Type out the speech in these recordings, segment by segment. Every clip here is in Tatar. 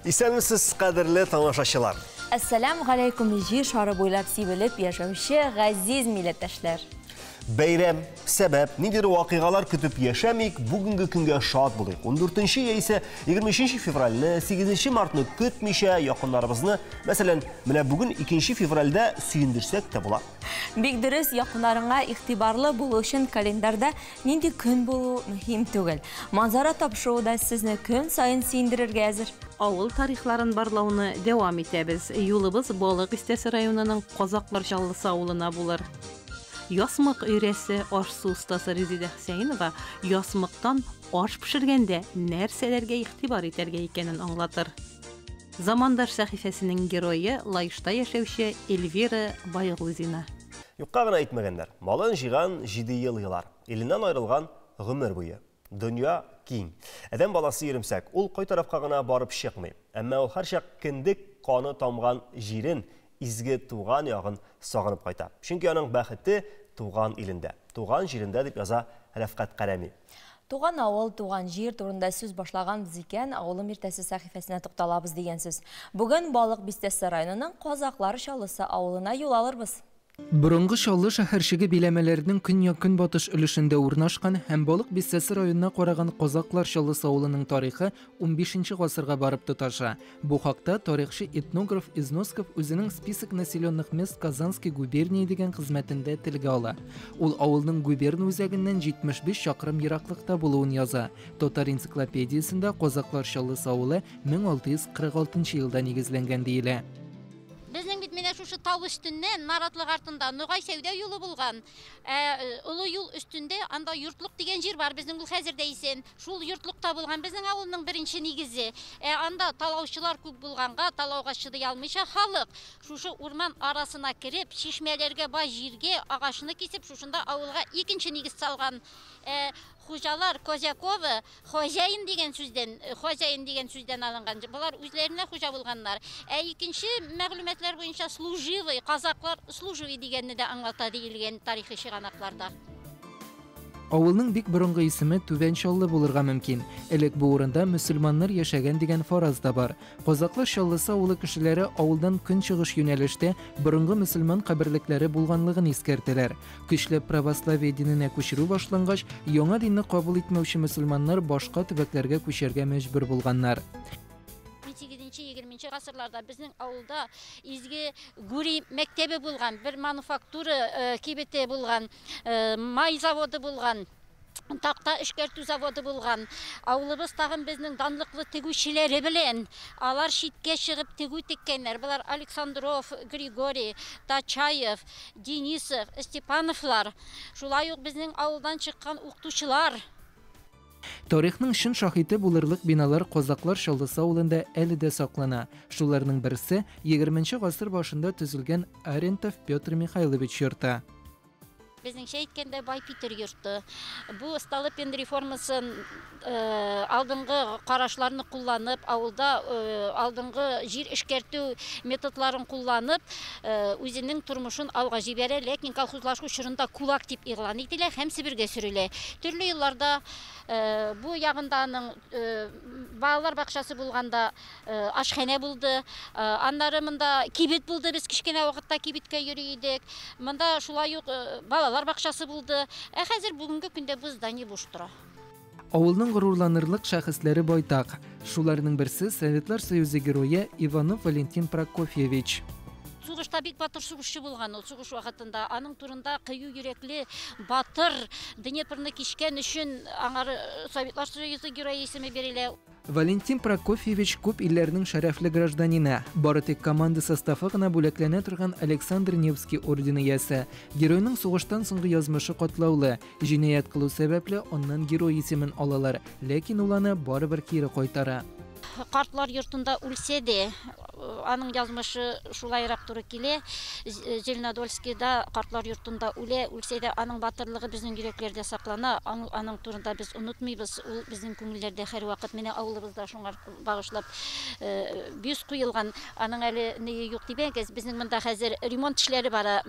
Исәнмесез, кадерле тамашачылар. Әссәләм галәйкүм, җир шары буйлап сибелеп яшәүче газиз милләттәшләр. Бәйрәм, сәбәп, ниндидер вакыйгалар көтеп яшәмик, бүгенге көнгә шат булыйк. 14 яисә 23 февральне, 8 мартны көтмичә, якыннарыбызны, мәсәлән, менә бүген 2 февральдә сөендерсәк тә була. Бик дөрес, якыннарыңа игътибарлы булу өчен календарьда нинди көн булу мөһим түгел. Манзара тапшыруы да сезне көн саен сөендерергә әзер. Авыл тарихларын барлауны дәвам итәбез. Юлыбыз Балык Бистәсе районының Казаклар Чаллысы авылына булыр. Ясмык өйрәсе аш-су остасы Резидә Хөсәенова ясмыктан аш пешергәндә нәрсәләргә игътибар итәргә икәнен аңлатыр. Замандаш сәхифәсенең герое Лаешта яшәүче Эльвира Байгузина. Юкка гына әйтмәгәннәр, малын җыйган 7 ел елар, иленнән аерылган гомер буе. Дөнья киң. Адәм баласы йөремсәк, ул кай тарафка гына барып чыкмый. Әмма ул һәрчак кендек каны тамган җирен, изге туган ягын сагынып кайта. Чөнки аның бәхете туган илендә, туган җирендә, дип яза Рәфкать Кәрәми. Туган авыл, туган җир турында сүз башлаганбыз икән, Авылым иртәсе сәхифәсенә тукталабыз дигән сүз. Бүген Балык Бистәсе районының Казаклар Чаллысы авылына юл алырбыз. Борынгы Чаллы шәһәрчеге биләмәләренең көньяк-көнбатыш өлешендә урнашкан һәм Балык Бистәсе районына караган Казаклар Чаллысы авылының тарихы унбишенче гасырга барып тоташа. Бу хакта тарихчы-этнограф Износков үзенең Список населенных мест Казанской губернии дигән хезмәтендә телгә ала. Ул авылның губерна үзәгеннән 75 чакрым ераклыкта булуын яза. Татар энциклопедиясендә Казаклар Чаллысы авылы 1646 елда нигезләнгән диелә. Безнең бит менә шушы тау өстеннән, Наратлык артында Ногай сәүдә юлы булган. Ә олы юл өстендә анда Йортлык дигән җир бар, безнең ул хәзер дә исән. Шул йортлыкта булган безнең авылның беренче нигезе. Ә анда талаучылар күп булганга, талауга чыдый алмыйча халык шушы урман арасына кереп, чишмәләргә бай җиргә агачны кисеп, шушында авылга икенче нигез салган. Ә хуҗалар Козяковы хозяин дигән сүздән, хозяин дигән сүздән алынган. Болар үзләренә хуҗа булганнар. Ә икенче мәгълүматлар буенча служивый, казаклар служивый дигәнне дә аңлата диелгән тарихи чыганакларда. Авылның бик борынгы исеме Түбән Чаллы булырга мөмкин. Элек бу урында мөселманнар яшәгән дигән фараз да бар. Казаклар Чаллысы авылы кешеләре авылдан көнчыгыш юнәлештә борынгы мөселман каберлекләре булганлыгын искәртәләр. Көчләп православие диненә күчерү башлангач, яңа динне кабул итмәүче мөселманнар башка төбәкләргә күчәргә мәҗбүр булганнар. Унсигезенче-егерменче гасырларда безнең авылда изге Гурий мәктәбе булган, бер мануфактура кибете булган, май заводы булган, такта эшкәртү заводы булган. Авылыбыз тагын безнең данлыклы тегүчеләре белән, алар читкә чыгып тегү теккәннәр. Болар Александров, Григорий, Тачаев, Денисов, Степановлар. Шулай ук безнең авылдан чыккан укытучылар. Тарихның чын шаһиты булырлык биналар Казаклар Чаллысы авылында әле дә саклана. Шуларның берсе 20 гасыр башында төзелгән Арентов Петр Михайлович йорты. Безнеңчә әйткәндә, Бай Питер йорты. Бу Столыпин реформасын алдынгы карашларны кулланып, авылда алдынгы җир эшкәртү методларын кулланып, үзенең тормышын алга җибәрә, ләкин колхозлашу чорында кулак дип игълан ителә һәм Себергә сөрелә. Төрле елларда бу ягында аның балалар бакчасы булганда ашханә булды. Аннары монда кибет булды, без кечкенә вакытта кибеткә йөри идек. Монда шулай ук балалар бакчасы булды. Ә хәзер бүгенге көндә бу здание буш тора. Авылның горурланырлык шәхесләре байтак. Шуларның берсе Советлар Союзы герое Иванов Валентин Прокофьевич. Сугышта бик батыр сугышчы булган ул сугыш вакытында. Аның турында кыю йөрәкле батыр Днепрны кичкән өчен аңар Советлар Союзы герое исеме бирелә. Валентин Прокофьевич күп илләрнең шәрәфле гражданины, бары тик команда составы гына бүләкләнә торган Александр Невский ордены иясе. Геройның сугыштан соңгы язмышы катлаулы. Җинаять кылу сәбәпле аннан герой исемен алалар, ләкин ул аны барыбер кире кайтара. Картлар йортында үлсә дә, Аның язмышы шулайрак туры килә. Зеленодольскида картлар йортында үлә. Үлсә дә аның батырлыгы безнең йөрәкләрдә саклана. Аның турында без онытмыйбыз. Ул безнең күңелләрдә һәрвакыт. Менә авылыбызда шуңа багышлап бюст куелган. Аның әле ние юк дибәгез. Безнең монда хәзер ремонт эшләре бара.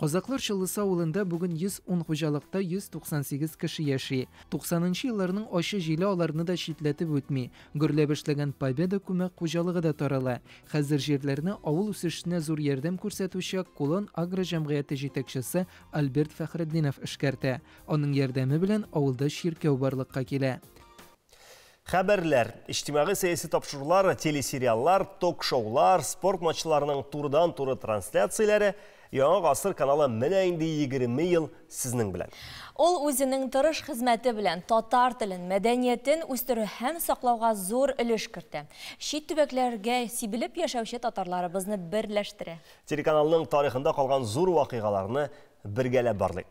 Казаклар Чаллысы авылында бүген 110 хуҗалыкта 198 кеше яши. 90нчы елларның ачы җиле аларны да читләтеп үтми. Гөрләп эшләгән Победа күмәк хуҗалыгы да тарала. Хәзер җирләрне авыл үсешенә зур ярдәм күрсәтүче Кулон агро җәмгыяте җитәкчесе Альберт Фәхретдинов эшкәртә. Аның ярдәме белән авылда чиркәү барлыкка килә. Хәбәрләр, иҗтимагый сәяси тапшырулар, телесериаллар, ток-шоулар, спорт матчларының турыдан-туры трансляцияләре Яңа гасыр каналы менә инде 20 ел сезнең белән. Ул үзенең тырыш хезмәте белән татар телен, мәдәниятен үстерү һәм саклауга зур өлеш кертә. Чит төбәкләргә сибелеп яшәүче татарларыбызны берләштерә. Телеканалның тарихында калган зур вакыйгаларны бергәләп барлыйк.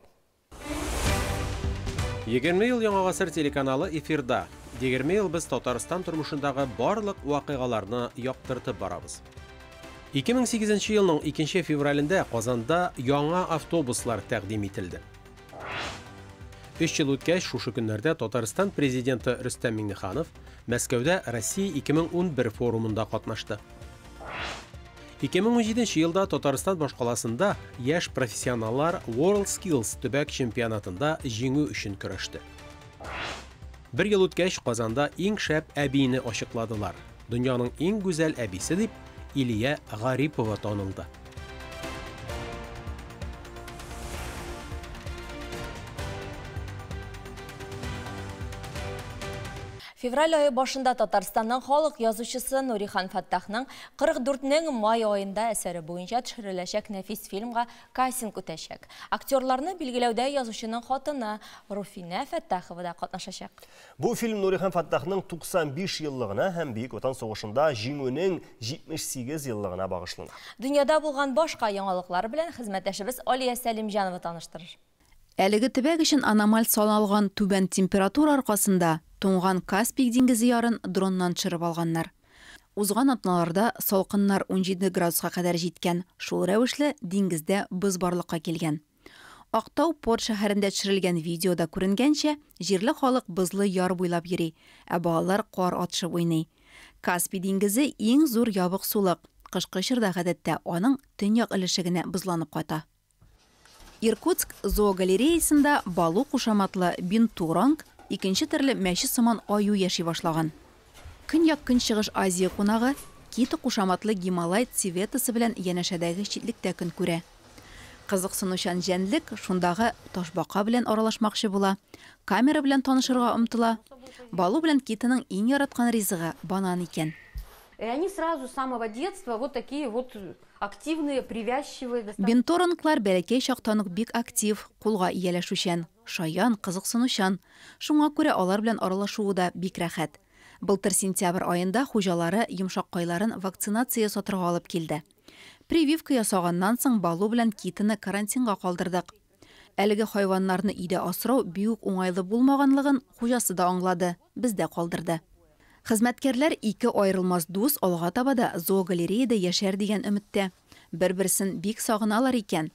20 ел Яңа гасыр телеканалы эфирда. 20 ел без Татарстан тормышындагы барлык вакыйгаларны яктыртып барабыз. 2008 елның 2 февралендә Казанда яңа автобуслар тәкъдим ителде. 3 ел үткәч, шушы көннәрдә Татарстан президенты Рөстәм Миңнеханов Мәскәүдә Россия 2011 форумында катнашты. 2017 елда Татарстан башкаласында яшь профессионаллар WorldSkills төбәк чемпионатында җиңү өчен көрәште. Бер ел үткәч, Казанда иң шәп әбине ачыкладылар. Дөньяның иң гүзәл әбисе дип Илья Гарипова танылды. Февраль айы башында Татарстанның халык язучысы Нурихан Фаттахның 44-нең май айында әсәре буенча төшереләчәк нәфис фильмга кастинг үтәчәк. Актерларны билгеләүдә язучының хатыны Руфинә Фәттахова да катнашачак. Бу фильм Нурихан Фаттахның 95 еллыгына һәм Бөек Ватан сугышында җиңүнең 78 еллыгына багышлана. Дөньяда булган башка яңалыклар белән хезмәттәшебез Алия Сәлимҗанова таныштырыр. Әлеге төбәк өчен аномаль саналган түбән температура аркасында туңган Каспий диңгезе ярын дроннан төшереп алганнар. Узган атналарда салкыннар 17 градуска кадәр җиткән, шул рәвешле диңгездә боз барлыкка килгән. Актау порт шәһәрендә төшерелгән видеода күренгәнчә, җирле халык бозлы яр буйлап йөри, ә балалар кар атышып уйный. Каспий диңгезе иң зур ябык сулык. Кышкы чорда гадәттә аның төньяк өлеше генә бозланып ката. Иркутск зоогалереясында Балу кушаматлы бинтуронг икенче төрле мәче сыман аю яши башлаган. Көньяк-көнчыгыш Азия кунагы Кито кушаматлы Гималай циветасы белән янәшәдәге читлектә көн күрә. Кызыксынучан җәнлек шундагы ташбака белән аралашмакчы була, камера белән танышырга омтыла. Балу белән Китоның иң яраткан ризыгы банан икән. И они сразу с самого детства вот такие вот активные, привязчивые. Бинторонглар бәләкәй чактан ук бик актив, кулга ияләшүчән, шаян, кызыксынучан. Шуңа күрә алар белән аралашуы да бик рәхәт. Былтыр сентябрь аенда хуҗалары йомшаккайларын вакцинация ясатырга алып килде. Прививка ясаганнан соң Балу белән Китоны карантинга калдырдык. Әлеге хайваннарны өйдә асрау бик уңайлы булмаганлыгын хуҗасы да аңлады, бездә калдырды. Хезмәткәрләр ике аерылмас дус алга таба да зоогалереяда яшәр дигән өметтә. Бер-берсен бик сагыналар икән.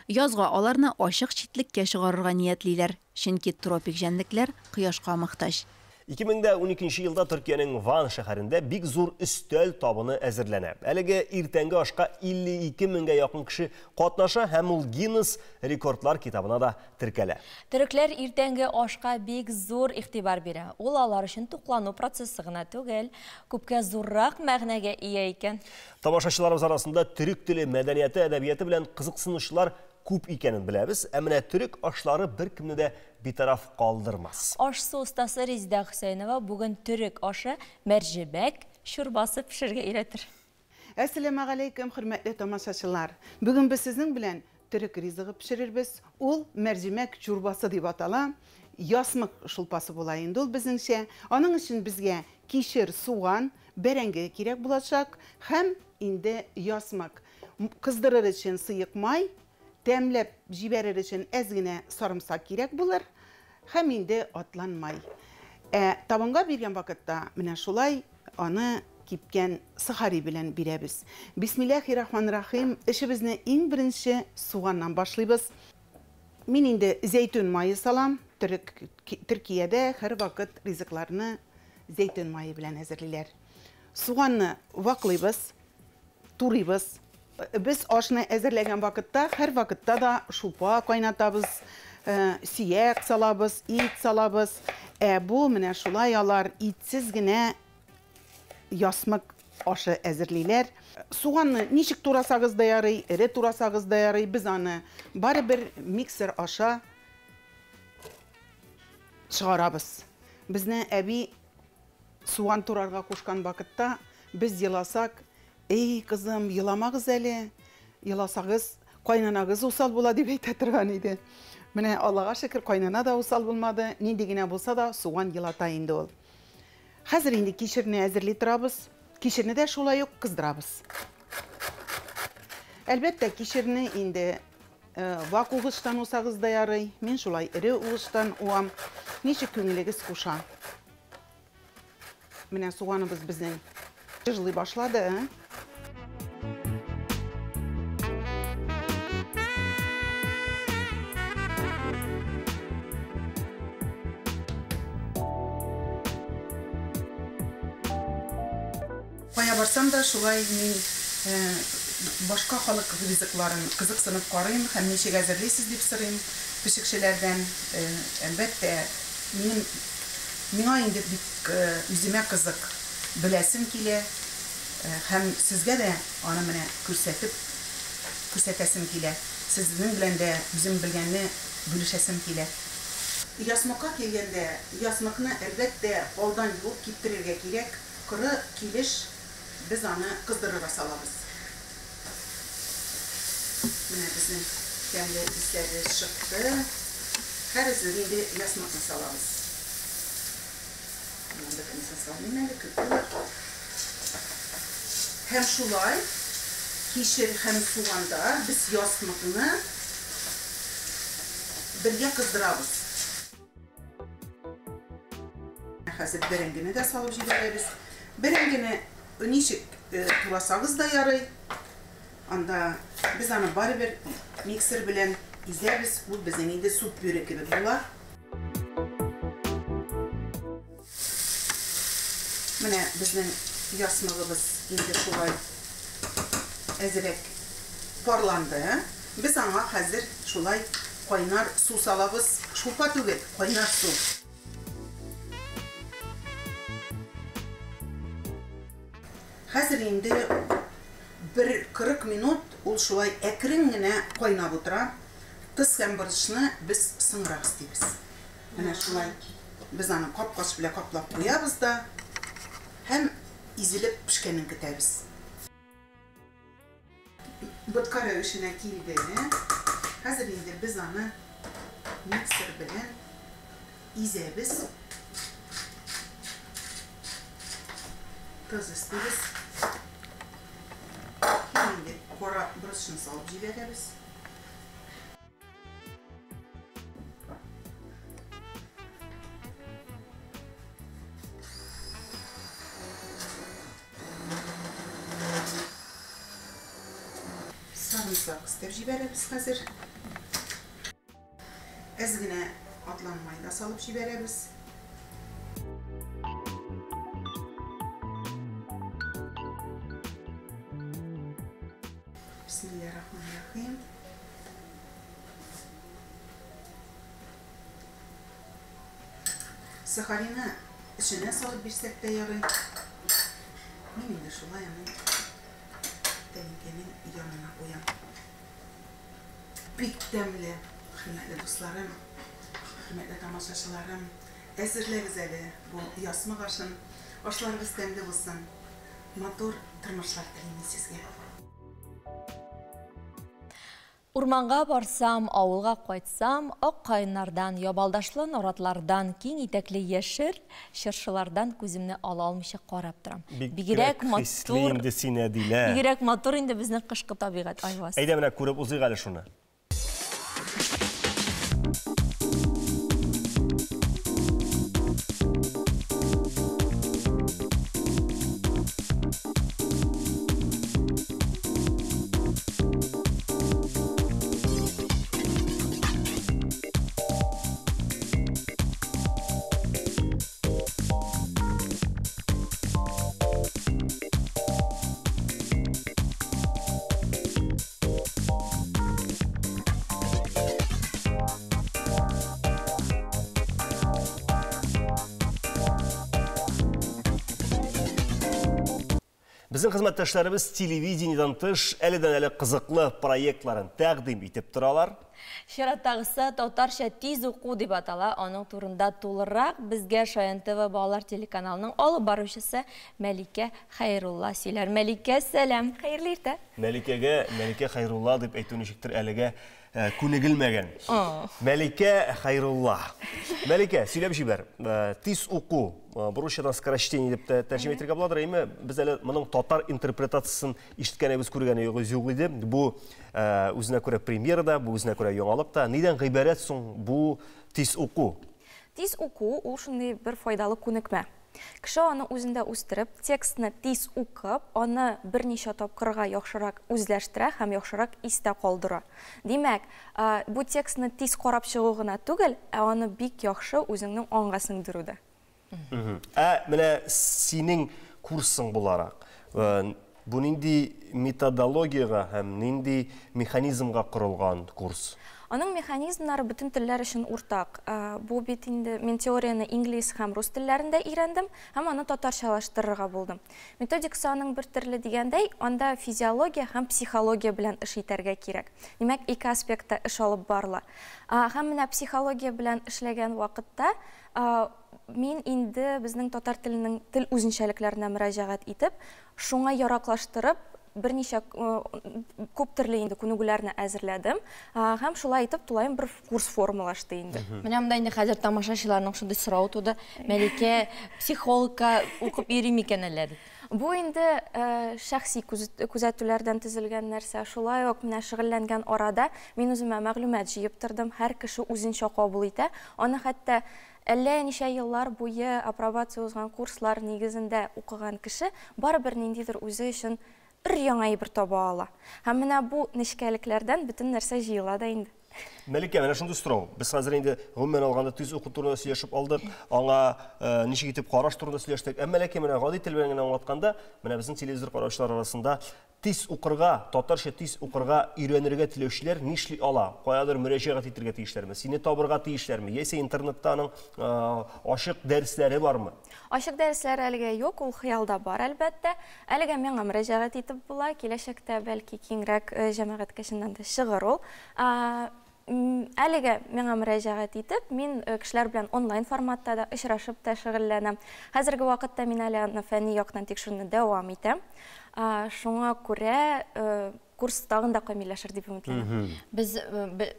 Язга аларны ачык читлеккә чыгарырга ниятлиләр, чөнки тропик җәнлекләр кояшка мохтаҗ. 2012 елда Төркиянең Ван шәһәрендә бик зур өстәл табыны әзерләнә. Әлеге иртәнге ашка 52 меңгә якын кеше катнаша һәм ул Гиннес рекордлар китабына да теркәлә. Төрекләр иртәнге ашка бик зур игътибар бирә. Ул алар өчен туклану процессы гына түгел, күпкә зуррак мәгънәгә ия икән. Тамашачыларыбыз арасында төрек теле, мәдәнияте, әдәбияты белән кызыксынучылар күп икәнен беләбез, ә менә төрек ашлары беркемне дә битараф калдырмас. Аш-су остасы Резеда Хөсәенова бүген төрек ашы мәрҗемәк шурбасы пешерергә өйрәтер. Әссәламү галәйкүм, хөрмәтле тамашачылар. Бүген без сезнең белән төрек ризыгы пешерербез. Ул мәрҗемәк чурбасы дип атала. Ясмык шулпасы була инде ул безнеңчә. Аның өчен безгә кишер, суган, бәрәңге кирәк булачак һәм инде ясмык. Кыздырыр өчен сыек май, тәмләп җибәрер өчен әз генә сарымсак кирәк булыр һәм инде атланмай. Табынга биргән вакытта менә шулай аны кипкән сохари белән бирәбез. Бисмиллахи-рахман-рахим. Эшебезне иң беренче суганнан башлыйбыз. Мин инде зәйтүн мае салам. Төркиядә һәрвакыт ризыкларны зәйтүн мае белән әзерлиләр. Суганны ваклыйбыз, турыйбыз. Без ашны әзерләгән вакытта һәрвакытта да шулпа кайнатабыз, сөяк салабыз, ит салабыз. Ә бу менә шулай алар итсез генә ясмык ашы әзерлиләр. Суганны ничек турасагыз да ярый, эре турасагыз да ярый, без аны барыбер миксер аша чыгарабыз. Безне әби суган турарга кушкан вакытта без еласак, эй, кызым, еламагыз әле, еласагыз, кайнанагыз усал була дип әйтә торган иде. Менә Аллага шөкер, кайнана да усал булмады, нинди генә булса да суган елата инде ул. Хәзер инде кишерне әзерли торабыз. Кишерне дә шулай ук кыздырабыз. Әлбәттә, кишерне инде вак угычтан усагыз да ярый. Мин шулай эре угычтан уам. Ничек күңелегез куша. Менә суганыбыз безнең чыжлый башлады. Кая барсам да шулай мин башка халык ризыкларын кызыксынып карыйм һәм ничек әзерлисез дип сорыйм пешекчеләрдән. Әлбәттә, минем миңа инде бик үземә кызык, беләсем килә һәм сезгә дә аны менә күрсәтеп күрсәтәсем килә. Сезнең белән дә үзем белгәнне бүлешәсем килә. Ясмыкка килгәндә, ясмыкны әлбәттә алдан юып киптерергә кирәк. Коры килеш без аны кыздырырга салабыз. Менә безнең тәмле исләре чыкты. Хәзер инде ясмыкны салабыз. Менә бөтенесен салмыйм әле, күп булыр. Һәм шулай кишер һәм суганда без ясмыкны бергә кыздырабыз. Хәзер бәрәңгене дә салып җибәрәбез. Бәрәңгене ничек турасагыз да ярый. Анда без аны барыбер миксер белән изәбез. Ул безнең инде суп пюре кебек була. Менә безнең ясмыгыбыз инде шулай әзрәк парланды. Без аңа хәзер шулай кайнар су салабыз. Шулпа түгел, кайнар су. Хәзер инде бер 40 минут ул шулай әкрен генә кайнап утыра. Тоз һәм борычны без соңрак өстибез. Менә шулай без аны капкач белән каплап куябыз да һәм изелеп пешкәнен көтәбез. Ботка рәвешенә килде. Хәзер инде без аны миксер белән изәбез. Тоз өстибез. Һәм инде кара борычны салып җибәрәбез. Сарымсак өстәп җибәрәбез хәзер. Әз генә атланмай да салып җибәрәбез. Бисмиллахиррахманиррахим. Сохарины эченә салып бирсәк тә ярый. Мин инде шулай аны тәлинкәнең янына куям. Бик тәмле, хөрмәтле дусларым, хөрмәтле тамашачыларым. Әзерләгез әле бу ясмык ашын. Ашларыгыз тәмле булсын. Матур тормышлар телим сезгә. Урманга барсам, авылга кайтсам, ак каеннардан, ябалдашлы наратлардан, киң итәкле яшел чыршылардан күземне ала алмыйча карап торам. Бигрәк матур инде син, Әдилә. Бигрәк матур инде безнең кышкы табигать, Айваз. Әйдә менә күреп узыйк әле шуны. Безнең хезмәттәшләребез телевидениедән тыш әледән-әле кызыклы проектларын тәкъдим итеп торалар. Чираттагысы Татарча тиз уку дип атала. Аның турында тулырак безгә Шаян ТВ балалар телеканалының алып баручысы Мәликә Хәйрулла сөйләр. Мәликә, сәлам, хәерле иртә. Мәликәгә Мәликә Хәйрулла дип әйтү ничектер әлегә күнегелмәгән. Мәликә Хәйрулла. Мәликә, сөйләп җибәр. Тиз уку, бу русчадан скорочтение дип тә тәрҗемә итәргә буладыр, әйме? Без әле моның татар интерпретациясен ишеткәнебез, күргәнебез юк иде. Бу үзенә күрә премьера да, бу үзенә күрә яңалык та. Нидән гыйбарәт соң бу тиз уку? Тиз уку ул шундый бер файдалы күнекмә. Кеше аны үзендә үстереп, текстны тиз укып, аны берничә тапкырга яхшырак үзләштерә һәм яхшырак истә калдыра. Димәк, бу текстны тиз карап чыгу гына түгел, ә аны бик яхшы үзеңнең аңга сеңдерү дә. Ә менә синең курсың буларак, бу нинди методологиягә һәм нинди механизмга корылган курс? Аның механизмнары бөтен телләр өчен уртак. Бу бит инде мин теорияне инглиз һәм рус телләрендә өйрәндем һәм аны татарчалаштырырга булдым. Методикасы аның бер төрле дигәндәй, анда физиология һәм психология белән эш итәргә кирәк. Димәк, ике аспектта эш алып барыла. Һәм менә психология белән эшләгән вакытта мин инде безнең татар теленең тел үзенчәлекләренә мөрәҗәгать итеп, шуңа яраклаштырып, берничә күп төрле инде күнегүләрне әзерләдем һәм шулай итеп тулаем бер курс формалашты инде. Менә монда инде хәзер тамашачыларның шундый сорауы туды. Мәликә психологка укып йөри микән әллә дип. Бу инде шәхси күзәтүләрдән төзелгән нәрсә. Шулай ук менә шөгыльләнгән арада мин үземә мәгълүмат җыеп тордым. Һәр кеше үзенчә кабул итә. Аны хәтта әллә ничә еллар буе апробация узган курслар нигезендә укыган кеше барыбер ниндидер үзе өчен өр-яңа әйбер таба ала. Һәм менә бу нечкәлекләрдән бөтен нәрсә җыела да инде. Мәликә, менә шундый сорау. Без хәзер инде гомумән алганда тиз уку турында сөйләшеп алдык, аңа ничек итеп караш турында сөйләштек. Әмма ләкин менә гади тел белән генә аңлатканда, менә безнең телевизор караучылар арасында тиз укырга, татарча тиз укырга өйрәнергә теләүчеләр нишли ала? Каядыр мөрәҗәгать итәргә тиешләрме? Сине табырга тиешләрме? Яисә интернетта аның ачык дәресләре бармы? Ачык дәресләр әлегә юк, ул хыялда бар, әлбәттә. Әлегә миңа мөрәҗәгать итеп була, киләчәктә бәлки киңрәк җәмәгатькә чыннан да чыгыр ул. Әлегә миңа мөрәҗәгать итеп, мин кешеләр белән онлайн форматта да очрашып та шөгыльләнәм. Хәзерге вакытта мин әле аны фәнни яктан тикшерүне дәвам итәм. Шуңа күрә курс тагын да камилләшер дип өметләнәм. Без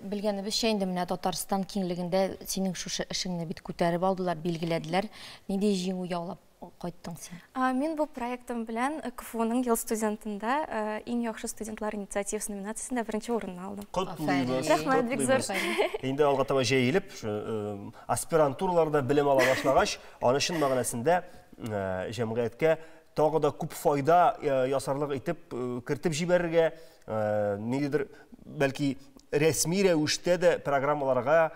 белгәнебезчә инде менә Татарстан киңлегендә синең шушы эшеңне бит күтәреп алдылар, билгеләделәр. Нинди җиңү яулап кайттың син? Мин бу проектым белән КФУның ел студентында иң яхшы студентлар инициативасы номинациясендә беренче урынны алдым. Котлыйбыз. Рәхмәт, бик зур. Инде алга таба җәелеп, аспирантураларда белем ала башлагач, аны чын мәгънәсендә җәмгыятькә тагы да күп файда ясарлык итеп кертеп җибәрергә, ниндидер бәлки рәсми рәвештә дә программаларга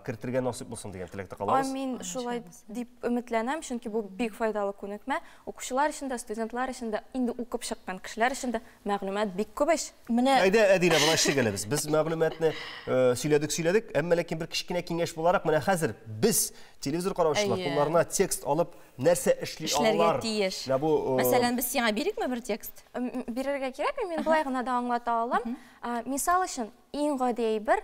кертергә насыйп булсын дигән теләктә калабыз. Мин шулай дип өметләнәм, чөнки бу бик файдалы күнекмә. Укучылар өчен дә, студентлар өчен дә, инде укып чыккан кешеләр өчен дә мәгълүмат бик күп эш. Менә Әйдә, Әдилә, болай эшлик әле без. Без мәгълүматны сөйләдек-сөйләдек, әмма ләкин бер кечкенә киңәш буларак, менә хәзер без телевизор караучылар кулларына текст алып нәрсә эшли алалар? Эшләргә тиеш. Менә бу, Мәсәлән, без сиңа бирикме бер текст? Бирергә кирәкми, мин болай гына да аңлата алам. Мисал өчен, иң гади әйбер,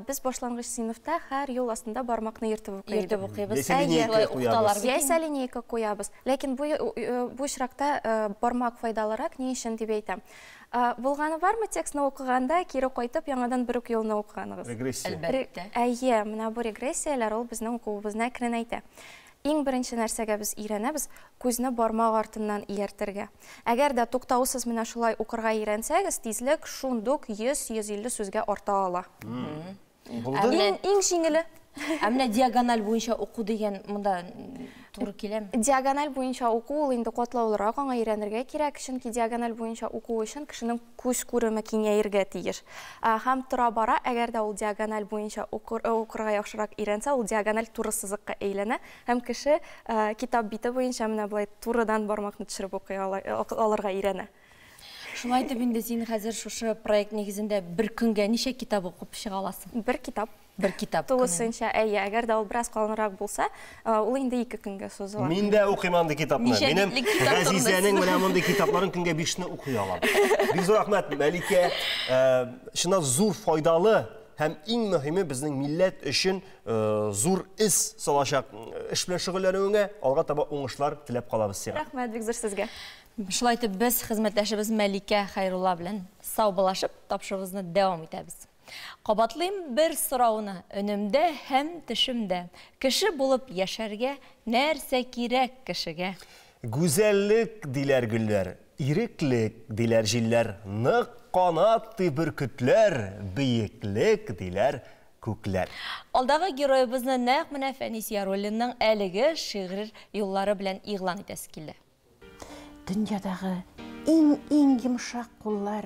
без башлангыч сыйныфта һәр юл астында бармакны йөртеп укый Йөртеп идек. укыйбыз. Яисә линейка куябыз. Яисә линейка куябыз. Ләкин бу очракта бармак файдалырак, ни өчен дип әйтәм. Булганы бармы текстны укыганда кире кайтып яңадан бер үк юлны укыганыгыз? Регрессия. Әлбәттә. Әйе, менә бу регрессияләр ул безнең укуыбызны әкренәйтә. Иң беренче нәрсәгә без өйрәнәбез, күзне бармак артыннан ияртергә. Әгәр дә туктаусыз менә шулай укырга өйрәнсәгез, тизлек шундук 100-150 сүзгә арта ала. Булды? Иң җиңеле. Ә менә диагональ буенча уку дигән монда туры киләме? Диагональ буенча уку ул инде катлаулырак, аңа өйрәнергә кирәк, чөнки диагональ буенча уку өчен кешенең күз күреме киңәергә тиеш. Һәм тора-бара, әгәр дә ул диагональ буенча укырга яхшырак өйрәнсә, ул диагональ туры сызыкка әйләнә һәм кеше китап бите буенча менә болай турыдан бармакны төшереп укый алырга өйрәнә. Шулай итеп инде син хәзер шушы проект нигезендә бер көнгә ничә китап укып чыга аласың? Бер китап. Бер китап. Тулысынча, әйе, әгәр дә ул бераз калынрак булса, ул инде 2 көнгә сузыла. Мин дә укыйм андый китапны. Минем Газизәнең менә мондый китапларын көнгә 5-не укый алам. Бик зур рәхмәт, Мәликә. Чыннан зур файдалы һәм иң мөһиме безнең милләт өчен зур эз салачак эш белән шөгыльләнүеңә алга таба уңышлар теләп калабыз сиңа. Рәхмәт бик зур сезгә. Шулай итеп без хезмәттәшебез Мәликә Хәйрулла белән саубуллашып тапшыруыбызны дәвам итәбез. Кабатлыйм бер сорауны, өнемдә һәм төшемдә. Кеше булып яшәргә нәрсә кирәк кешегә? Гүзәллек диләр гөлләр, иреклек диләр җилләр, нык канат ди бөркетләр, биеклек диләр күкләр. Алдагы героебызны нәкъ менә Фәнис Яруллинның әлеге шигырь юллары белән игълан итәсе килде. Дөньядагы иң-иң йомшак куллар,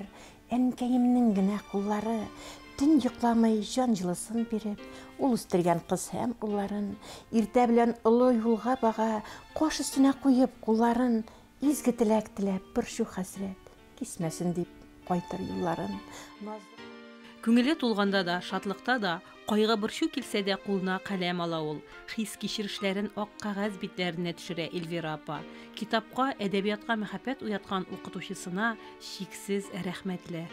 әнкәемнең генә куллары, төн йокламый җан җылысын биреп, ул үстергән кыз һәм улларын, иртә белән олы юлга бага, каш өстенә куеп кулларын, изге теләк теләп, борчу хәсрәт кисмәсен дип кайтыр юлларын. Күңеле тулганда да, шатлыкта да, кайгы борчу килсә дә кулына каләм ала ул. Хис кичерешләрен ак кәгазь битләренә төшерә Эльвира апа. Китапка, әдәбиятка мәхәббәт уяткан укытучысына чиксез рәхмәтле.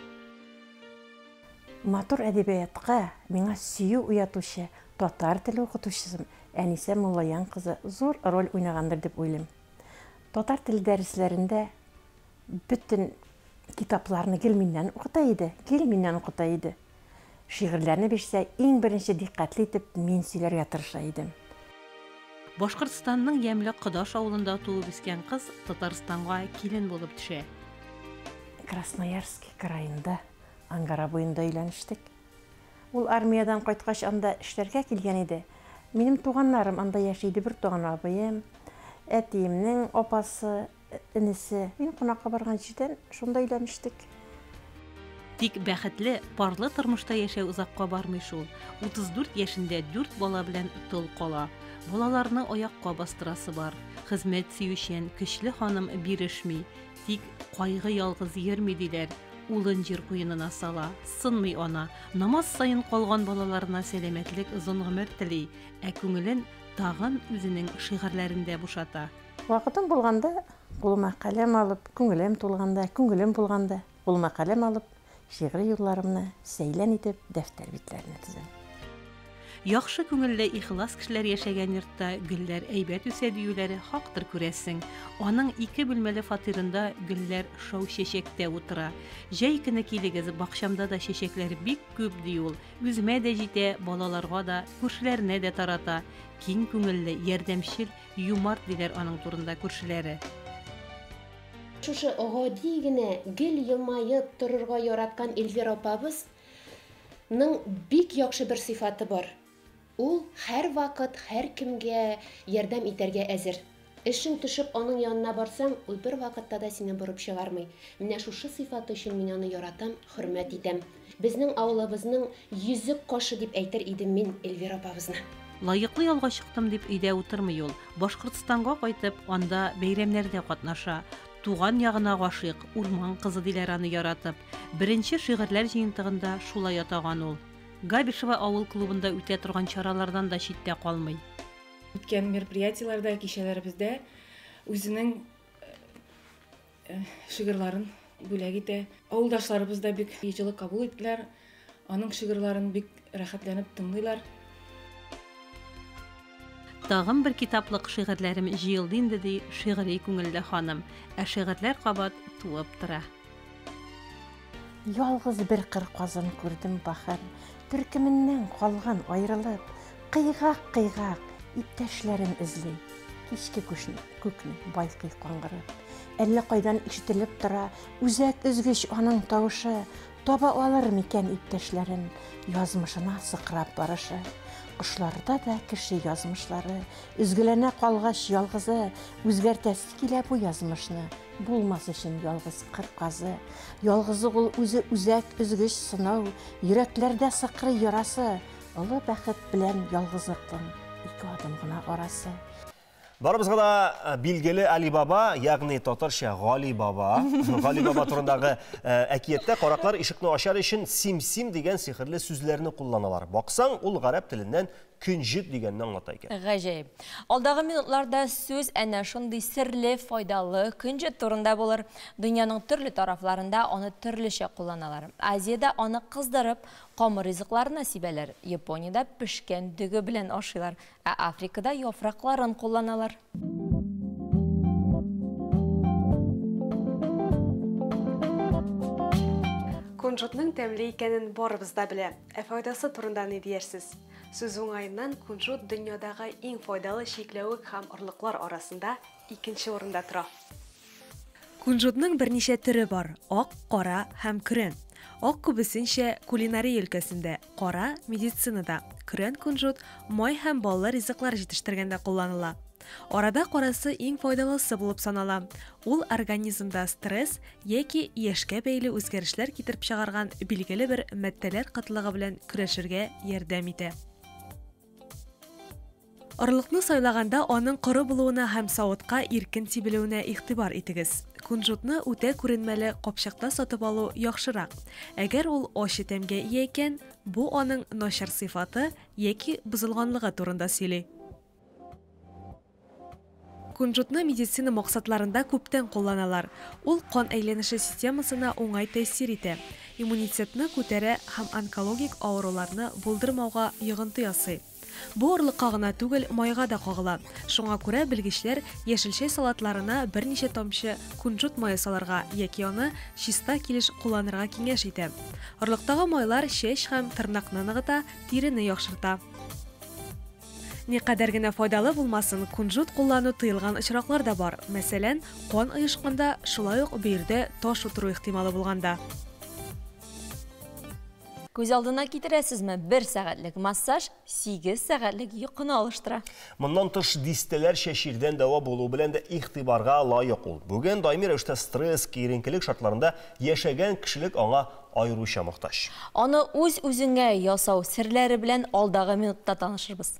Матур әдәбиятка миңа сөю уятучы татар теле укытучысым Әнисә Муллаян кызы зур роль уйнагандыр дип уйлыйм. Татар теле дәресләрендә бөтен китапларны гел миннән укыта иде, гел миннән укыта иде. Шигырьләрне бирсә, иң беренче дикъкатьле итеп мин сөйләргә тырыша идем. Башкортстанның ямьле Кодаш авылында туып үскән кыз Татарстанга килен булып төшә. Красноярский краенда, Ангара буенда өйләнештек. Ул армиядән кайткач анда эшләргә килгән иде. Минем туганнарым анда яши иде, бер туган абыем, әтиемнең апасы, энесе. Мин кунакка барган җирдән шунда өйләнештек. Тик бәхетле, парлы тормышта яшәү озакка бармый шул. 34 яшендә 4 бала белән тол кала. Балаларны аякка бастырасы бар. Хезмәт сөючән, көчле ханым бирешми. Тик кайгы ялгыз йөрми диләр. Улын җир куенына сала, сынмый ана. Намаз сайын калган балаларына сәламәтлек, озын гомер тели, ә күңелен тагын үзенең шигырьләрендә бушата. Вакытым булганда, кулыма каләм алып, күңелем тулганда, күңелем булганда, кулыма каләм алып, шигъри юлларымны сәйлән итеп дәфтәр битләренә тезәм. Яхшы күңелле ихлас кешеләр яшәгән йортта гөлләр әйбәт үсә диюләре хактыр күрәсең. Аның 2 бүлмәле фатирында гөлләр шау чәчәктә утыра. Җәй көне килегез, бакчамда да чәчәкләр бик күп ди ул. Үземә дә җитә, балаларга да, күршеләренә дә тарата. Киң күңелле, ярдәмчел, юмарт диләр аның турында күршеләре. Шушы гади генә гел елмаеп торырга яраткан Эльвира апабызның бик яхшы бер сыйфаты бар. Ул һәр вакыт һәр кемгә ярдәм итәргә әзер. Эшең төшеп аның янына барсаң, ул бер вакытта да сине борып чыгармый. Менә шушы сыйфаты өчен мин аны яратам, хөрмәт итәм. Безнең авылыбызның йөзек кашы дип әйтер идем мин Эльвира апабызны. Лаеклы ялга чыктым дип өйдә утырмый ул. Башкортстанга кайтып, анда бәйрәмнәрдә катнаша. Туган ягына гашыйк, урман кызы диләр аны яратып. Беренче шигырьләр җыентыгында шулай атаган ул. Габишева авыл клубында үтә торган чаралардан да читтә калмый. Үткән мероприятиеләрдә, кичәләребездә үзенең шигырьләрен бүләк итә. Авылдашларыбыз да бик җылы кабул иттеләр. Аның шигырьләрен бик рәхәтләнеп тыңлыйлар. Тагын бер китаплык шигырьләрем җыелды инде, ди шигъри күңелле ханым. Ә шигырьләр кабат туып тора. Ялгыз бер кыр казын күрдем бахыр, төркеменнән калган аерылып, кыйгак-кыйгак иптәшләрен эзли, кичке күкне байкый каңгырып. Әллә кайдан ишетелеп тора, үзәк өзгеч аның тавышы, таба алыр микән иптәшләрен, язмышына сыкрап барышы. Кошларда да кеше язмышлары, өзгеләнә калгач ялгызы, үзгәртәсе килә бу язмышны, булмас өчен ялгыз кыр казы. Ялгызы ул үзе үзәк өзгеч сынау, йөрәкләрдә сыкрый ярасы, олы бәхет белән ялгызлыкның ике адым гына арасы. Барыбызга да билгеле Али Баба, ягъни татарча Гали Баба. Гали Баба турындагы әкияттә караклар ишекне ачар өчен сим-сим дигән сихерле сүзләрне кулланалар. Баксаң, ул гарәп теленнән көнҗет дигәнне аңлата икән. Гаҗәеп. Алдагы минутларда сүз әнә шундый серле, файдалы көнҗет турында булыр. Дөньяның төрле тарафларында аны төрлечә кулланалар. Азиядә аны кыздырып, камыр ризыкларына сибәләр. Япониядә пешкән дөге белән ашыйлар, ә Африкада яфракларын кулланалар. Кунжутның тәмле икәнен барыбыз да белә. Ә файдасы турында ни диярсез? Сүз уңаеннан, кунжут дөньядагы иң файдалы чикләвек һәм орлыклар арасында икенче урында тора. Кунжутның берничә төре бар: ак, кара һәм көрән. Ак күбесенчә кулинария өлкәсендә, кара медицинада. Көрән кунжут май һәм баллы ризыклар җитештергәндә кулланыла. Арада карасы иң файдалысы булып санала. Ул организмда стресс яки яшькә бәйле үзгәрешләр китереп чыгарган билгеле бер матдәләр кытлыгы белән көрәшергә ярдәм итә. Орлыкны сайлаганда аның коры булуына һәм савытка иркен сибелүенә игътибар итегез. Кунжутны үтә күренмәле капчыкта сатып алу яхшырак. Әгәр ул ачы тәмгә ия икән, бу аның начар сыйфаты яки бозылганлыгы турында сөйли. Кунжутны медицина максатларында күптән кулланалар. Ул кан әйләнеше системасына уңай тәэсир итә, иммунитетны күтәрә һәм онкологик авыруларны булдырмауга йогынты ясый. Бу орлыкка гына түгел, майга да кагыла. Шуңа күрә белгечләр яшел чәй салатларына берничә тамчы кунжут мае салырга яки аны чиста килеш кулланырга киңәш итә. Орлыктагы майлар чәч һәм тырнакны ныгыта, тирене яхшырта. Никадәр генә файдалы булмасын, кунжут куллану тыелган очраклар да бар. Мәсәлән, кан оешканда, шулай ук бөердә таш утыру ихтималы булганда. Күз алдына китерәсезме? 1 сәгатьлек массаж 8 сәгатьлек йокыны алыштыра. Моннан тыш дистәләрчә чирдән дәва булу белән дә игътибарга лаек ул. Бүген даими рәвештә стресс, киеренкелек шартларында яшәгән кешелек аңа аеруча мохтаҗ. Аны үз-үзеңә ясау серләре белән алдагы минутта танышырбыз.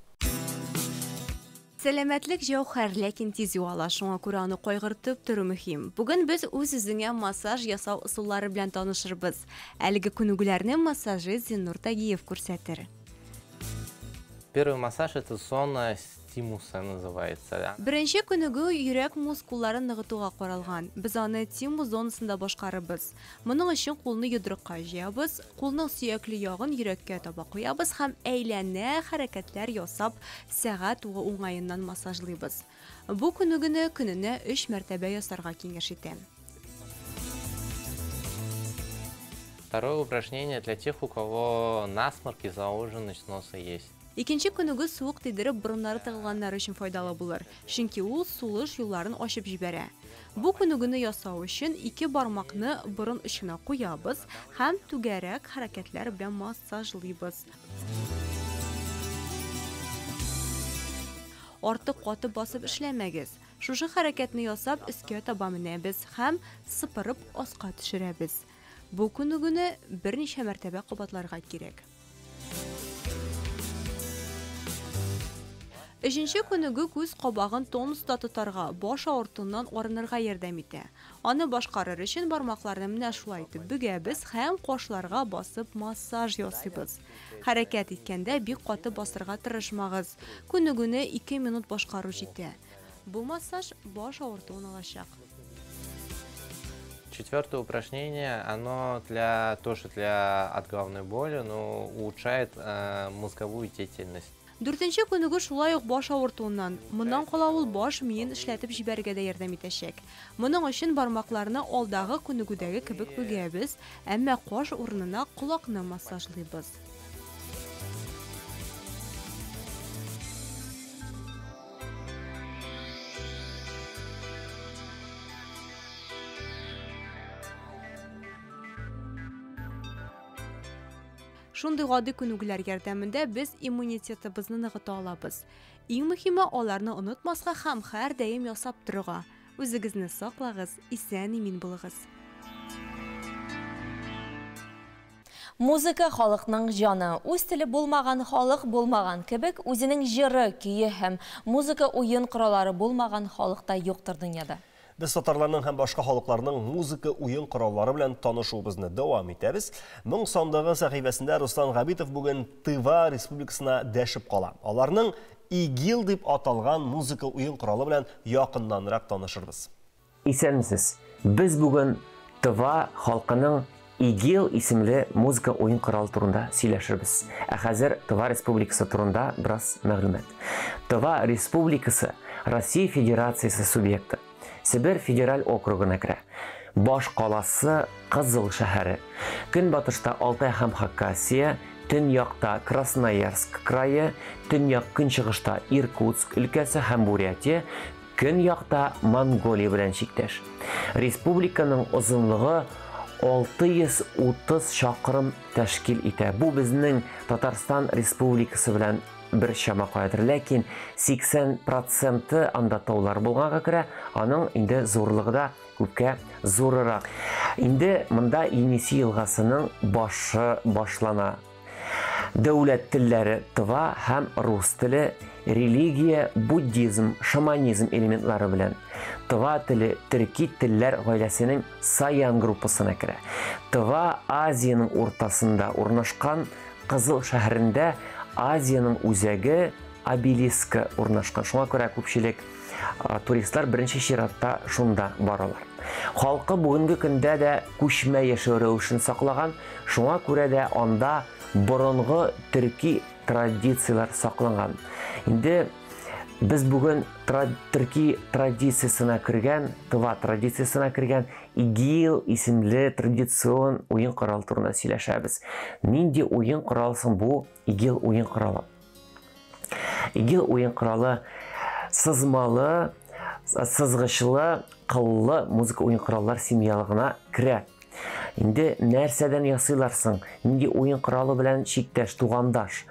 Сәламәтлек җәүһәр, ләкин тиз югала, шуңа күрә аны кайгыртып тору мөһим. Бүген без үз-үзеңә массаж ясау ысуллары белән танышырбыз. Әлеге күнегүләрне массажист Зиннур Тагиев күрсәтер. Первый массаж это зона тимуса называется. Беренче күнегү йөрәк мускулларын ныгытуга каралган. Без аны тимус зонасында башкарабыз. Моның өчен кулны йодрыкка җыябыз, кулның сөякле ягын йөрәккә таба куябыз һәм әйләнә хәрәкәтләр ясап, сәгать угы уңаеннан массажлыйбыз. Бу күнегүне көненә 3 мәртәбә ясарга киңәш итәм. Второе упражнение для тех, у кого насморк и зауженность носа есть. Икенче күнегү суык тидереп борыннары тыгылганнар өчен файдалы булыр, чөнки ул сулыш юлларын ачып җибәрә. Бу күнегүне ясау өчен 2 бармакны борын очына куябыз һәм түгәрәк хәрәкәтләр белән массажлыйбыз. Артык каты басып эшләмәгез. Шушы хәрәкәтне ясап өскә таба менәбез һәм сыпырып аска төшерәбез. Бу күнегүне берничә мәртәбә кабатларга кирәк. Өченче күнегү күз кабагын тонуста тотарга, баш авыртуыннан арынырга ярдәм итә. Аны башкарыр өчен бармакларны менә шулай итеп бөгәбез һәм кашларга басып массаж ясыйбыз. Хәрәкәт иткәндә бик каты басырга тырышмагыз. Күнегүне 2 минут башкару җитә. Бу массаж баш авыртуын алачак. Четвертое упражнение, оно тоже от головной боли, но улучшает мозговую деятельность. Дүртенче күнегү шулай ук баш авыртуыннан. Моннан кала ул баш миен эшләтеп җибәрергә дә ярдәм итәчәк. Моның өчен бармакларны алдагы күнегүдәге кебек бөгәбез, әмма каш урынына колакны массажлыйбыз. Шундый гади күнегүләр ярдәмендә без иммунитетыбызны ныгыта алабыз. Иң мөһиме аларны онытмаска һәм һәрдаим ясап торырга. Үзегезне саклагыз, исән-имин булыгыз. Музыка халыкның җаны. Үз теле булмаган халык булмаган кебек, үзенең җыры, көе һәм музыка уен кораллары булмаган халык та юктыр дөньяда. Без татарларның һәм башка халыкларның музыка уен кораллары белән танышуыбызны дәвам итәбез. Моң сандыгы сәхифәсендә Руслан Габитов бүген Тыва республикасына дәшеп кала. Аларның Игил дип аталган музыка уен коралы белән якыннанрак танышырбыз. Исәнмесез! Без бүген Тыва халкының Игил исемле музыка уен коралы турында сөйләшербез. Ә хәзер Тыва Республикасы турында бераз мәгълүмат. Тыва Республикасы Россия Федерациясе субъекты. Себер федераль округына керә. Баш каласы Кызыл шәһәре. Көнбатышта Алтай һәм Хакасия, төньякта Красноярск крае, төньяк-көнчыгышта Иркутск өлкәсе һәм Бурятия, көньякта Монголия белән чиктәш. Республиканың озынлыгы 630 чакрым тәшкил итә. Бу безнең Татарстан Республикасы белән бер чама каядыр. Ләкин 80 проценты анда таулар булганга күрә, аның инде зурлыгы да күпкә зурырак. Инде монда Енисей елгасының башы башлана. Дәүләт телләре тыва һәм рус теле, религия, буддизм, шаманизм элементлары белән. Тыва теле төрки телләр гаиләсенең саян группасына керә. Тыва Азиянең уртасында урнашкан Кызыл шәһәрендә Азиянең үзәге обелискы урнашкан. Шуңа күрә күпчелек туристлар беренче чиратта шунда баралар. Халкы бүгенге көндә дә күчмә яшәү рәвешен саклаган, шуңа күрә дә анда борынгы төрки традицияләр сакланган. Инде без бүген төрки традициясенә кергән, тыва традициясенә кергән Игил исемле традицион уен коралы турында сөйләшәбез. Нинди уен коралы соң бу Игил уен коралы? Игил уен коралы сызмалы, сызгычлы, кыллы музыка уен кораллар семьялыгына керә. Инде нәрсәдән ясыйлар соң? Нинди уен коралы белән чиктәш, тугандаш?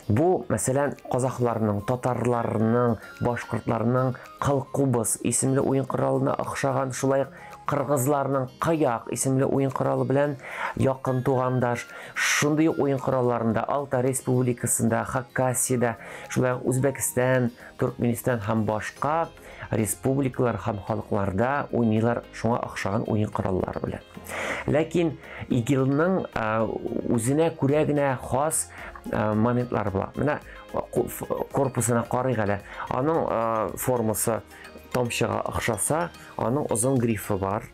Бу, мәсәлән, казахларның, татарларның, башкортларның кылкубыз исемле уен коралына охшаган, шулай ук кыргызларның кыяк исемле уен коралы белән якын тугандаш. Шундый ук уен коралларында Алтай Республикасында, Хакасиядә, шулай ук Үзбәкстан, Туркменистан һәм башка республикалар һәм халыкларда уйныйлар шуңа охшаган уен кораллары белән. Ләкин ИГИЛның үзенә күрә генә хас моментлары була. Менә корпусына карыйк әле. Аның формасы тамчыга охшаса, аның озын грифы бар.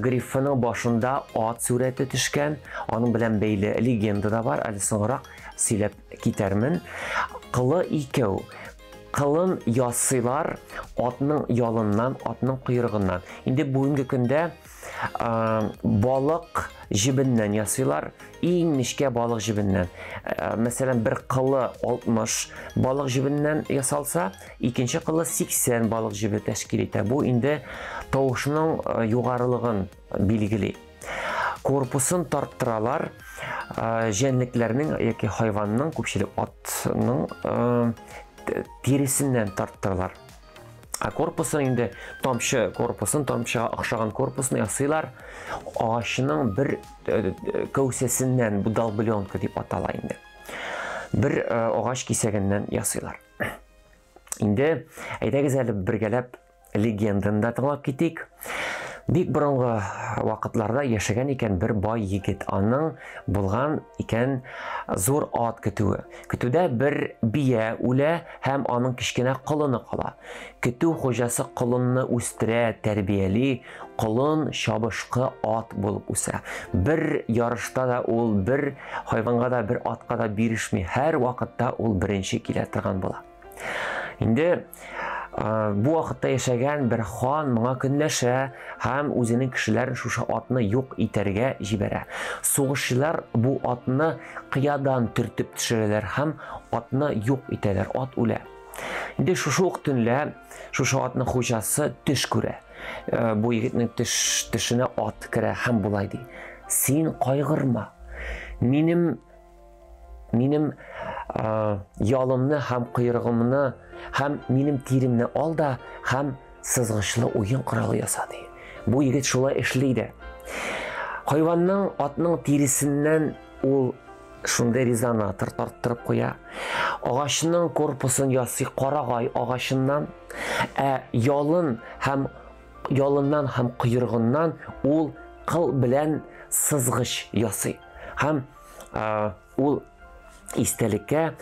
Грифының башында ат сурәте төшкән, аның белән бәйле легенда да бар, әле соңрак сөйләп китәрмен. Кылы икәү. Кылын ясыйлар атның ялыннан, атның койрыгыннан. Инде бүгенге көндә балык җебеннән ясыйлар, иң нечкә балык җебеннән. Мәсәлән, бер кылы 60 балык җебеннән ясалса, икенче кылы 80 балык җебе тәшкил итә. Бу инде тавышның югарылыгын билгели. Корпусын тарттыралар җәнлекләрнең яки хайванның, күпчелек атның тиресеннән тарттыралар. Ә корпусын инде тамчы корпусын, тамчыга охшаган корпусын ясыйлар агачның бер кәүсәсеннән, бу долбленка дип атала инде. Бер агач кисәгеннән ясыйлар. Инде әйдәгез әле бергәләп легенданы да тыңлап китик. Бик борынгы вакытларда яшәгән икән бер бай егет. Аның булган икән зур ат көтүе. Көтүдә бер бия үлә һәм аның кечкенә колыны кала. Көтү хуҗасы колынны үстерә, тәрбияли, колын чабышкы ат булып үсә. Бер ярышта да ул бер хайванга да, бер атка да бирешми. Һәр вакытта ул беренче килә торган була. Инде бу вакытта яшәгән бер хан моңа көнләшә һәм үзенең кешеләрен шушы атны юк итәргә җибәрә. Сугышчылар бу атны кыядан төртеп төшерәләр һәм атны юк итәләр, ат үлә. Инде шушы ук төнлә шушы атның хуҗасы төш күрә. Бу егетнең төшенә ат керә һәм болай ди: Син кайгырма. Минем ялымны һәм койрыгымны һәм минем тиремне ал да һәм сызгычлы уен коралы яса, ди. Бу егет шулай эшли дә. Хайванның, атның тиресеннән ул шундый резонатор тарттырып куя. Агачның корпусын ясый карагай агачыннан, ә ялын һәм ялыннан һәм койрыгыннан ул кыл белән сызгыч ясый. Һәм ул истәлеккә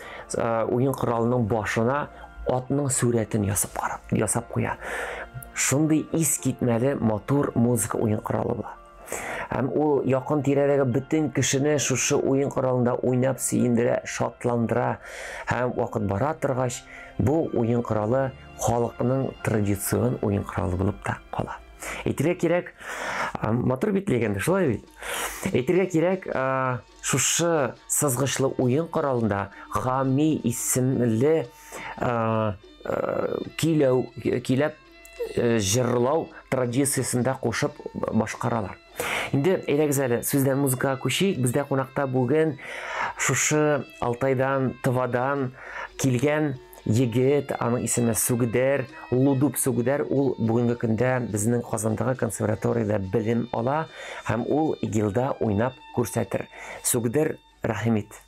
уен коралының башына атның сурәтен ясап карап, ясап куя. Шундый искитмәле матур музыка уен коралы була. Һәм ул якын тирәдәге бөтен кешене шушы уен коралында уйнап сөендерә, шатландыра. Һәм вакыт бара торгач, бу уен коралы халыкның традицион уен коралы булып та кала. Әйтергә кирәк, матур бит легенда, шулай бит? Әйтергә кирәк, шушы сызгычлы уен коралында Хами исемле көйләү, көйләп җырлау традициясендә кушып башкаралар. Инде әйдәгез әле сүздән музыкага күчик. Бездә кунакта бүген шушы Алтайдан, Тывадан килгән егет, аның исеме Сүгдәр, Лудуп Сүгдәр. Ул бүгенге көндә безнең Казандагы консерваториядә белем ала һәм ул ИГИЛда уйнап күрсәтер. Сүгдәр, рәхим ит.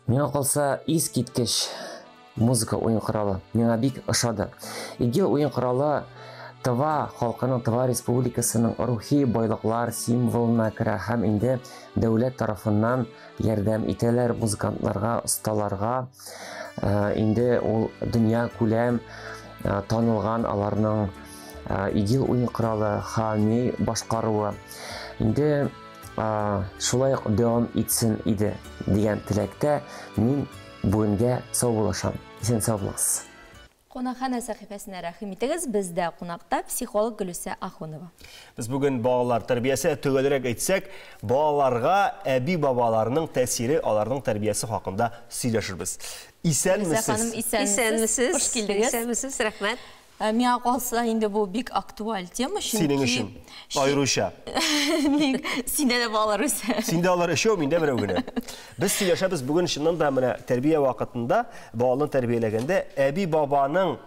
Миңа калса, искиткеч музыка уен коралы. Миңа бик ошады. ИГИЛ уен коралы Тыва халкының, Тыва республикасының рухи байлыклар символына керә һәм инде дәүләт тарафыннан ярдәм итәләр музыкантларга, осталарга. Инде ул дөнья күләм танылган аларның ИГИЛ уен коралы Хами башкаруы. Инде шулай ук дәвам итсен иде дигән теләктә мин бүгенгә саубуллашам. Исән сау булыгыз. Кунакханә сәхифәсенә рәхим итегез. Бездә кунакта психолог Гөлүсә Ахунова. Без бүген балалар тәрбиясе, төгәлрәк әйтсәк, балаларга әби-бабаларының тәэсире, аларның тәрбиясе хакында сөйләшербез. Исәнмесез. Гөлүсә ханым, исәнмесез. Хуш килдегез. Исәнмесез, рәхмәт. Миңа калса, инде бу бик актуаль тема, чөнки Синең өчен аеруча. Ник? Синдә дә балалар үсә. Синдә алар өчәү, миндә берәү генә. Без сөйләшәбез бүген чыннан да менә тәрбия вакытында, баланы тәрбияләгәндә әби-бабаның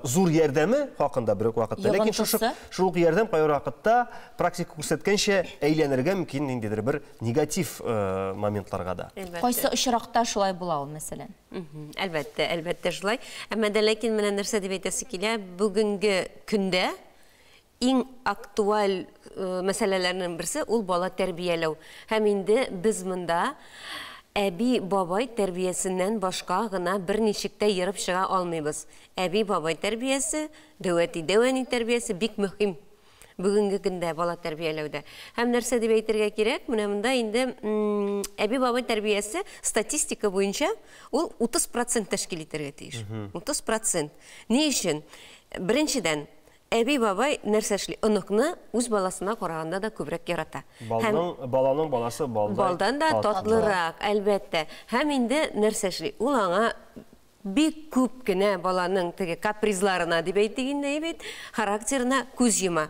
зур ярдәме хакында бер үк вакытта. Ләкин шушы шул ук ярдәм кайбер вакытта практика күрсәткәнчә әйләнергә мөмкин ниндидер бер негатив моментларга да. Кайсы очракта шулай була ул, мәсәлән? Әлбәттә, әлбәттә шулай. Әмма дә ләкин менә нәрсә дип әйтәсе килә, бүгенге көндә иң актуаль мәсьәләләрнең берсе ул бала тәрбияләү. Һәм инде без монда әби-бабай тәрбиясеннән башка гына берничек тә ерып чыга алмыйбыз. Әби-бабай тәрбиясе, дәү әти-дәү әни тәрбиясе бик мөһим бүгенге көндә бала тәрбияләүдә. Һәм нәрсә дип әйтергә кирәк, менә монда инде әби-бабай тәрбиясе статистика буенча ул 30% тәшкил итәргә тиеш. 30%. Ни өчен? Беренчедән, әби-бабай нәрсә эшли? Оныкны үз баласына караганда да күбрәк ярата. Балның, баланың баласы балдай балдан да татлырак, әлбәттә. Һәм инде нәрсә эшли? Ул аңа бик күп кенә баланың теге капризларына дип әйтик инде, бит, характерына күз йома.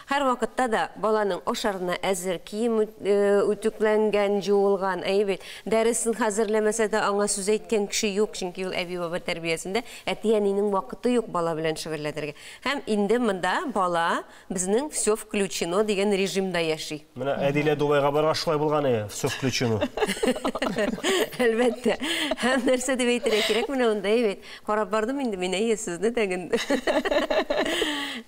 Һәр вакытта да баланың ашарына әзер, кием үтүкләнгән, жуылган, әйе бит. Дәресен хәзерләмәсә дә аңа сүз әйткән кеше юк, чөнки ул әби-баба тәрбиясендә әти-әнинең вакыты юк бала белән шөгыльләнергә. Һәм инде монда бала безнең все включено дигән режимда яши. Менә Әдилә Дубайга баргач шулай булган, все включено. Әлбәттә. Һәм нәрсә дип әйтергә кирәк, менә монда әйе бит. Карап бардым инде мин, әйе, сезне тәген.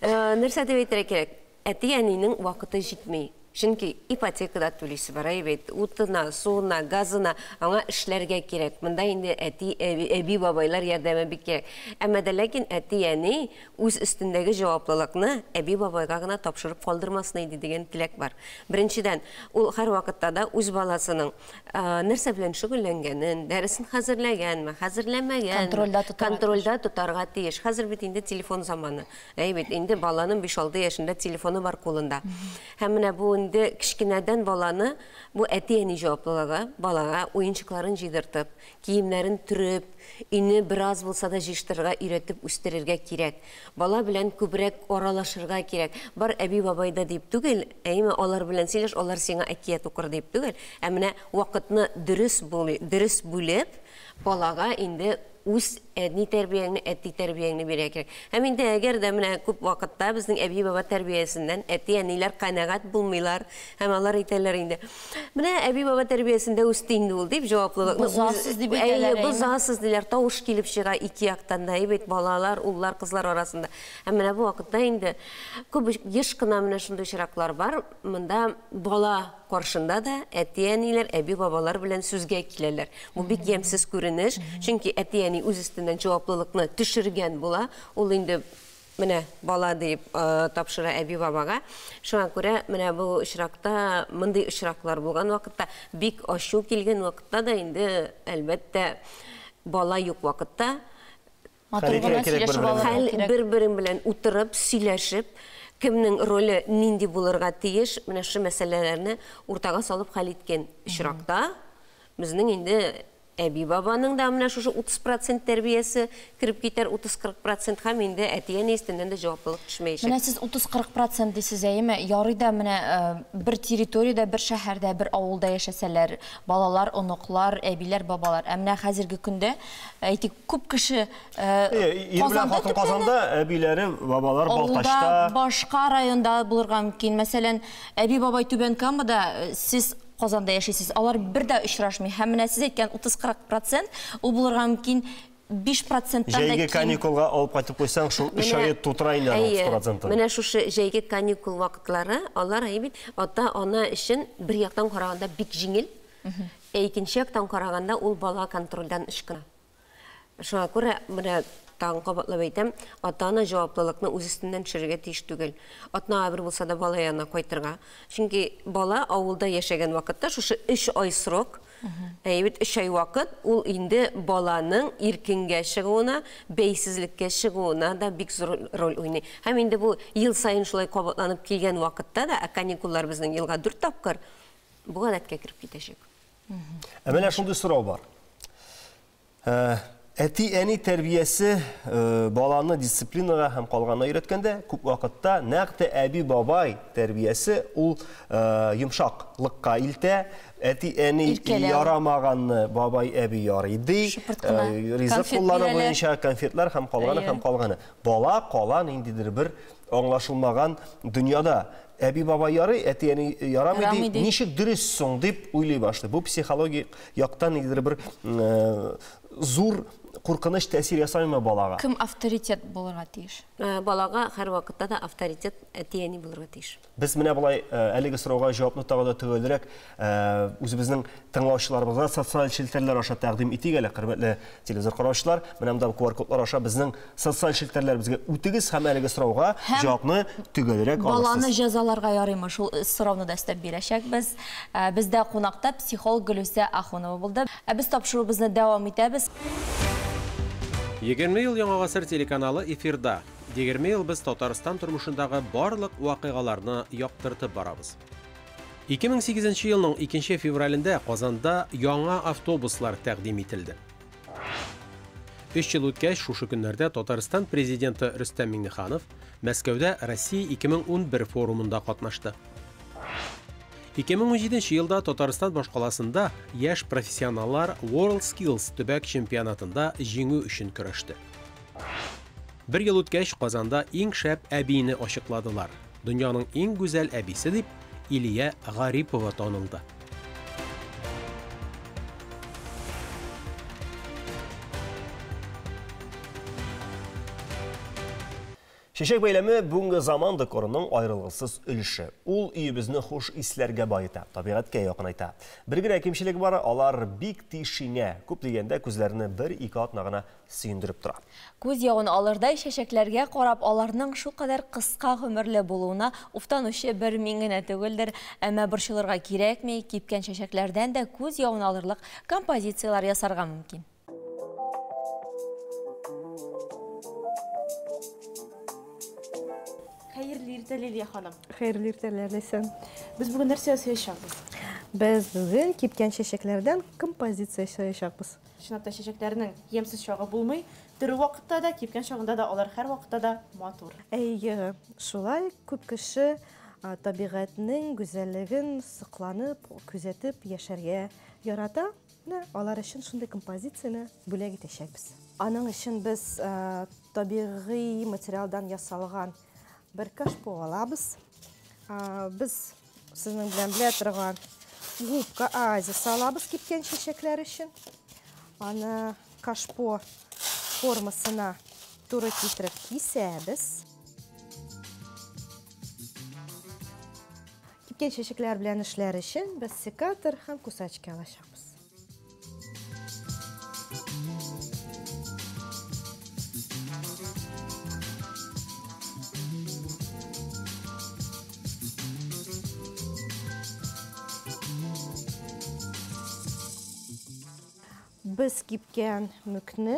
Нәрсә дип әйтергә кирәк? Әти-әнинең вакыты җитми. Чөнки ипотека да түлисе бар, әйе бит. Утына, суына, газына аңа эшләргә кирәк. Монда инде әти, әби, бабайлар ярдәме бик кирәк. Әмма дә ләкин әти-әни үз өстендәге җаваплылыкны әби бабайга гына тапшырып калдырмасын иде дигән теләк бар. Беренчедән, ул һәр вакытта да үз баласының нәрсә белән шөгыльләнгәнен, дәресен хәзерләгәнме, хәзерләмәгәнме, контрольдә тотарга тиеш. Хәзер бит инде телефон заманы. Әйе бит, инде баланың 5-6 яшендә телефоны бар кулында. Һәм менә бу инде кечкенәдән баланы, бу әти-әни җаваплылыгы, балага уенчыкларын җыйдыртып, киемнәрен төреп, өйне бераз булса да җыештырырга өйрәтеп үстерергә кирәк. Бала белән күбрәк аралашырга кирәк. Бар әби-бабай да дип түгел, әйме, алар белән сөйләш, алар сиңа әкият укыр дип түгел, ә менә вакытны дөрес дөрес бүлеп, балага инде үз әни тәрбияңне, әти тәрбияңне бирергә кирәк. Һәм инде әгәр дә менә күп вакытта безнең әби-баба тәрбиясеннән әти-әниләр канәгать булмыйлар һәм алар әйтәләр инде, менә әби-баба тәрбиясендә үсте инде ул дип җаваплылыкны Бозасыз дип әйтәләр, Әйе, бозасыз диләр, тавыш килеп чыга ике яктан да, әйбәт балалар, уллар, кызлар арасында. Һәм менә бу вакытта инде күп еш кына менә шундый очраклар бар, монда бала каршында да әти-әниләр, әби-бабалар белән сүзгә киләләр. Бу бик ямьсез күренеш, чөнки әти-әни үз өстеннән җаваплылыкны төшергән була. Ул инде менә бала дип тапшыра әби-бабага. Шуңа күрә менә бу очракта, мондый очраклар булган вакытта, бик ачу килгән вакытта да инде, әлбәттә, бала юк вакытта Матур гына сөйләшеп алырга кирәк. Бер-берең белән утырып, сөйләшеп, кемнең роле нинди булырга тиеш, менә шушы мәсьәләләрне уртага салып хәл иткән очракта, безнең инде әби-бабаның да менә шушы 30% тәрбиясе кереп китәр, 30-40% һәм инде әти-әни өстеннән дә җаваплылык төшмәячәк. Менә сез 30-40% дисез, әйеме? Ярый да менә бер территориядә, бер шәһәрдә, бер авылда яшәсәләр, балалар, оныклар, әбиләр, бабалар. Ә менә хәзерге көндә, әйтик, күп кеше Казанда төпләнә. Казанда әбиләре, бабалар Балтачта. Авылда, башка районда булырга мөмкин. Мәсәлән, әби-бабай Түбән Камада, сез Казанда яшисез, алар бер дә очрашмый. Һәм менә сез әйткән 30-40% ул булырга мөмкин 5%-тан да Җәйге ким. каникулга алып кайтып куйсаң, шул өч ае тутыра инде аның 30%-ын. Менә шушы җәйге каникул вакытлары, алар бит ата-ана өчен бер яктан караганда бик җиңел, ә икенче яктан караганда ул бала контрольдән ычкына. Шуңа күрә менә тагын кабатлап әйтәм, ата-ана җаваплылыкны үз өстеннән төшерергә тиеш түгел. Атнага бер булса да бала янына кайтырга. Чөнки бала авылда яшәгән вакытта шушы 3 ай срок, әйбәт 3 ай вакыт, ул инде баланың иркенгә чыгуына, бәйсезлеккә чыгуына да бик зур роль уйный. Һәм инде бу ел саен шулай кабатланып килгән вакытта да, ә каникуллар безнең елга 4 тапкыр, бу гадәткә кереп китәчәк. Ә менә шундый сорау бар. Әти-әни тәрбиясе баланы дисциплинага һәм калганына өйрәткәндә, күп вакытта нәкъ тә әби-бабай тәрбиясе ул йомшаклыкка илтә. Әти-әни ярамаганны бабай-әби ярый ди. Ризык куллану буенча конфетлар һәм калганы һәм калганы. Бала кала ниндидер бер аңлашылмаган дөньяда. Әби-бабай ярый, әти-әни ярамый ди. Ничек дөрес соң дип уйлый башлый. Бу психологик яктан ниндидер бер зур куркыныч тәэсир ясамыймы балага? Кем авторитет булырга тиеш? Балага һәр вакытта да авторитет әти-әни булырга тиеш. Без менә болай әлеге сорауга җавапны тагы да төгәлрәк үзебезнең тыңлаучыларыбызга социаль челтәрләр аша тәкъдим итик әле, хөрмәтле телевизор караучылар. Менә монда QR-кодлар аша безнең социаль челтәрләребезгә үтегез һәм әлеге сорауга җавапны төгәлрәк алырсыз. Баланы җәзаларга ярыймы? Шул сорауны да өстәп бирәчәкбез. Бездә кунакта психолог Гөлүсә Ахунова булды. Ә без тапшыруыбызны дәвам итәбез. 20 ел Яңа гасыр телеканалы эфирда. 20 ел без Татарстан тормышындагы барлык вакыйгаларны яктыртып барабыз. 2008 елның 2 февралендә Казанда яңа автобуслар тәкъдим ителде. 3 ел үткәч, шушы көннәрдә Татарстан президенты Рөстәм Миңнеханов Мәскәүдә Россия 2011 форумында катнашты. 2017 елда Татарстан башкаласында яшь профессионаллар WorldSkills төбәк чемпионатында җиңү өчен көрәште. Бер ел үткәч, Казанда иң шәп әбине ачыкладылар. Дөньяның иң гүзәл әбисе дип Илья Гарипова танылды. Чәчәк бәйләме бүгенге заман декорының аерылгысыз өлеше. Ул өебезне хуш исләргә байыта, табигатькә якынайта. Бер генә кимчелек бар, алар бик тиз шиңә. Күп дигәндә күзләрне бер-ике атна гына сөендереп тора. Күз явын алырдай чәчәкләргә карап, аларның шулкадәр кыска гомерле булуына уфтанучы бер мин генә түгелдер. Әмма борчылырга кирәкми, кипкән чәчәкләрдән дә күз явын алырлык композицияләр ясарга мөмкин. Хәерле Хәерле иртә, Лилия ханым. Хәерле иртәләр, Ләйсән. Без бүген нәрсә ясаячакбыз? Без бүген кипкән чәчәкләрдән композиция ясаячакбыз. Чынлап та чәчәкләрнең ямьсез чагы булмый. Тере вакытта да, кипкән чагында да алар һәрвакытта да матур. Әйе, шулай күп кеше табигатьнең гүзәллеген сокланып, күзәтеп яшәргә ярата. Менә алар өчен шундый композицияне бүләк итәчәкбез. Аның өчен без табигый материалдан ясалган бер кашпо алабыз. Без сезнең белән белә торган губка оазис алабыз кипкән чәчәкләр өчен. Аны кашпо формасына туры китереп кисәбез. Кипкән чәчәкләр белән эшләр өчен без секатор һәм кусачки алачакбыз. Без кипкән мүкне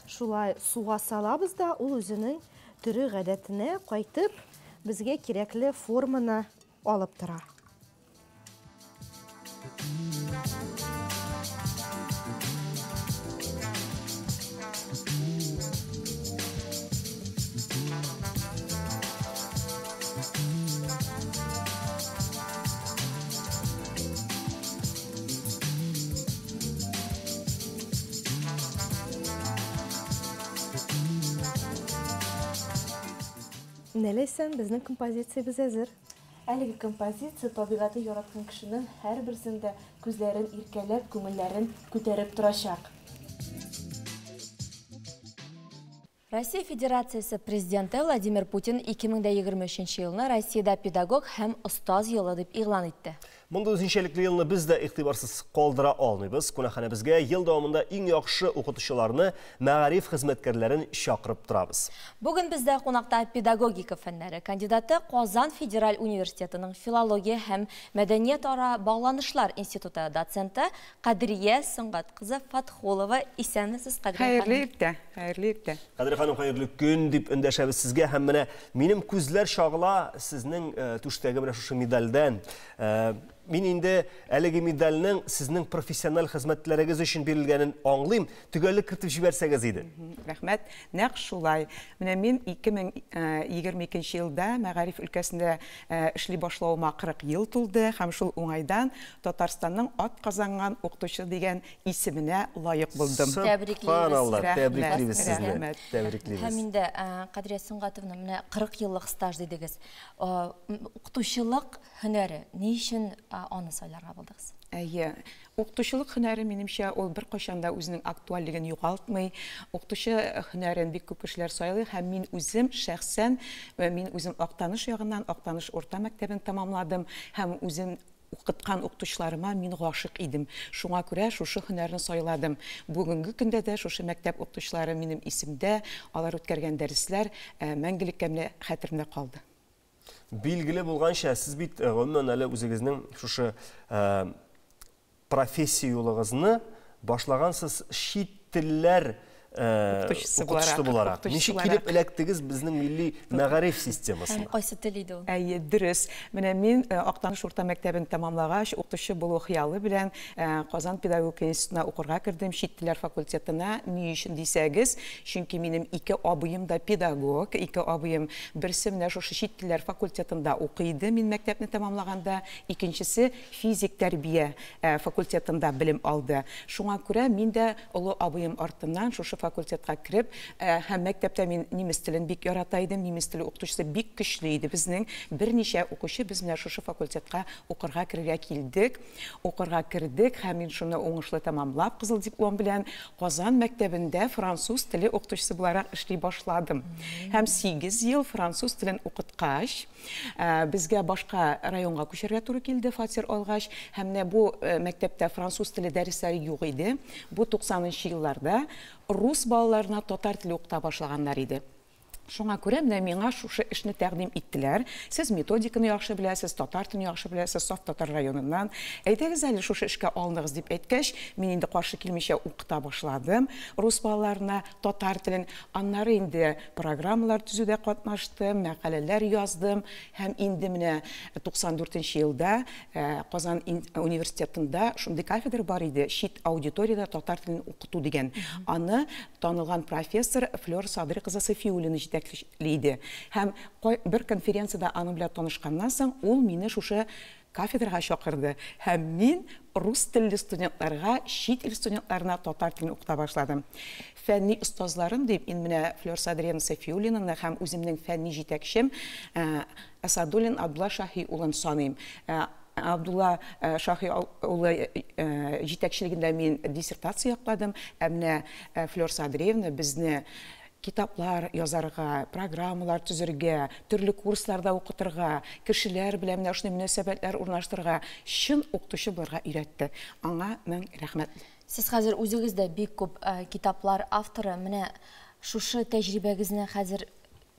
шулай суга салабыз да, ул үзенең төре гадәтенә кайтып, безгә кирәкле форманы алып тора. Менә, Ләйсән, безнең композициябез әзер. Әлеге композиция табигате яраткан кешенең һәрберсен дә күзләрен иркәләп, күңелләрен күтәреп торачак. Россия Федерациясе Президенты Владимир Путин 2023 елны Россиядә педагог һәм остаз елы дип игълан итте. Мондый үзенчәлекле елны без дә игътибарсыз калдыра алмыйбыз. Кунакханәбезгә ел дәвамында иң яхшы укытучыларны, мәгариф хезмәткәрләрен чакырып торабыз. Бүген бездә кунакта педагогика фәннәре кандидаты, Казан федераль университетының филология һәм мәдәниятара багланышлар институты доценты Кадрия Сөнгать кызы Фатхулова. Исәнмесез, Кадрия ханым. Хәерле иртә, хәерле иртә. Кадрия ханым, хәерле көн дип эндәшәбез сезгә һәм менә минем күзләр чагыла сезнең түштәге менә шушы медальдән. Мин инде әлеге медальнең сезнең профессиональ хезмәтләрегез өчен бирелгәнен аңлыйм. Төгәллек кертеп җибәрсәгез иде. Рәхмәт. Нәкъ шулай. Менә мин 2022 елда мәгариф өлкәсендә эшли башлавыма 40 ел тулды һәм шул уңайдан Татарстанның атказанган укытучы дигән исеменә лаек булдым. Сөбханалла, тәбриклибез сезне. Тәбриклибез. Һәм инде, Кадрия Сөнгатовна, менә 40 еллык стаж дидегез. Укытучылык һөнәре, ни өчен аны сайларга булдыгыз? Әйе. Укытучылык һөнәре, минемчә, ул беркайчан да үзенең актуальлеген югалтмый. Укытучы һөнәрен бик күп кешеләр сайлый һәм мин үзем шәхсән, мин үзем Актаныш ягыннан, Актаныш урта мәктәбен тәмамладым һәм үзем укыткан укытучыларыма мин гашыйк идем. Шуңа күрә шушы һөнәрне сайладым. Бүгенге көндә дә шушы мәктәп укытучылары минем исемдә, алар үткәргән дәресләр мәңгелеккә менә хәтеремдә калды. Билгеле булганча, сез бит гомумән әле үзегезнең шушы профессия юлыгызны башлагансыз чит телләр укытучысы буларак. Ничек килеп эләктегез безнең милли мәгариф системасына? Һәм кайсы тел иде ул? Әйе, дөрес. Менә мин Актаныш урта мәктәбен тәмамлагач, укытучы булу хыялы белән Казан педагогика институтына укырга кердем, чит телләр факультетына. Ни өчен дисәгез, чөнки минем ике абыем да педагог, ике абыем, берсе менә шушы чит телләр факультетында укый иде, мин мәктәпне тәмамлаганда, икенчесе физик тәрбия факультетында белем алды. Шуңа күрә мин дә олы абыем артыннан шушы факультетка кереп, һәм мәктәптә мин немец телен бик ярата идем, немец теле укытучысы бик көчле иде безнең. Берничә укучы без менә шушы факультетка укырга керергә килдек, укырга кердек һәм мин шуны уңышлы тәмамлап, кызыл диплом белән Казан мәктәбендә француз теле укытучысы буларак эшли башладым. Һәм 8 ел француз телен укыткач, безгә башка районга күчәргә туры килде, фатир алгач, һәм менә бу мәктәптә француз теле дәресләре юк иде. Бу 90 елларда рус балаларына татар теле укыта башлаганнар иде. Шуңа күрә менә миңа шушы эшне тәкъдим иттеләр. Сез методиканы яхшы беләсез, татар телен яхшы беләсез, саф татар районыннан. Әйдәгез әле шушы эшкә алыныгыз дип әйткәч, мин инде каршы килмичә укыта башладым рус балаларына татар телен. Аннары инде программалар төзүдә катнаштым, мәкаләләр яздым һәм инде менә 94 нче елда Казан университетында шундый кафедра бар иде, чит аудиториядә татар телен укыту дигән. Аны танылган профессор Флёр Садри кызы Сафиуллина җитәкли иде. Һәм бер конференциядә аның белән танышканнан соң, ул мине шушы кафедрага чакырды. Һәм мин рус телле студентларга, чит ил студентларына татар телен укыта башладым. Фәнни остазларым дип, мин менә Флёр Садриевна Сафиуллинаны һәм үземнең фәнни җитәкчем Әсадуллин Абдулла Шаһи улын саныйм. Абдулла Шаһи улы җитәкчелегендә мин диссертация якладым. Ә менә Флёр Садриевна безне китаплар язарга, программалар төзергә, төрле курсларда укытырга, кешеләр белән менә шундый мөнәсәбәтләр урнаштырырга, чын укытучы булырга өйрәтте. Аңа мең рәхмәт. Сез хәзер үзегез дә бик күп китаплар авторы. Менә шушы тәҗрибәгезне хәзер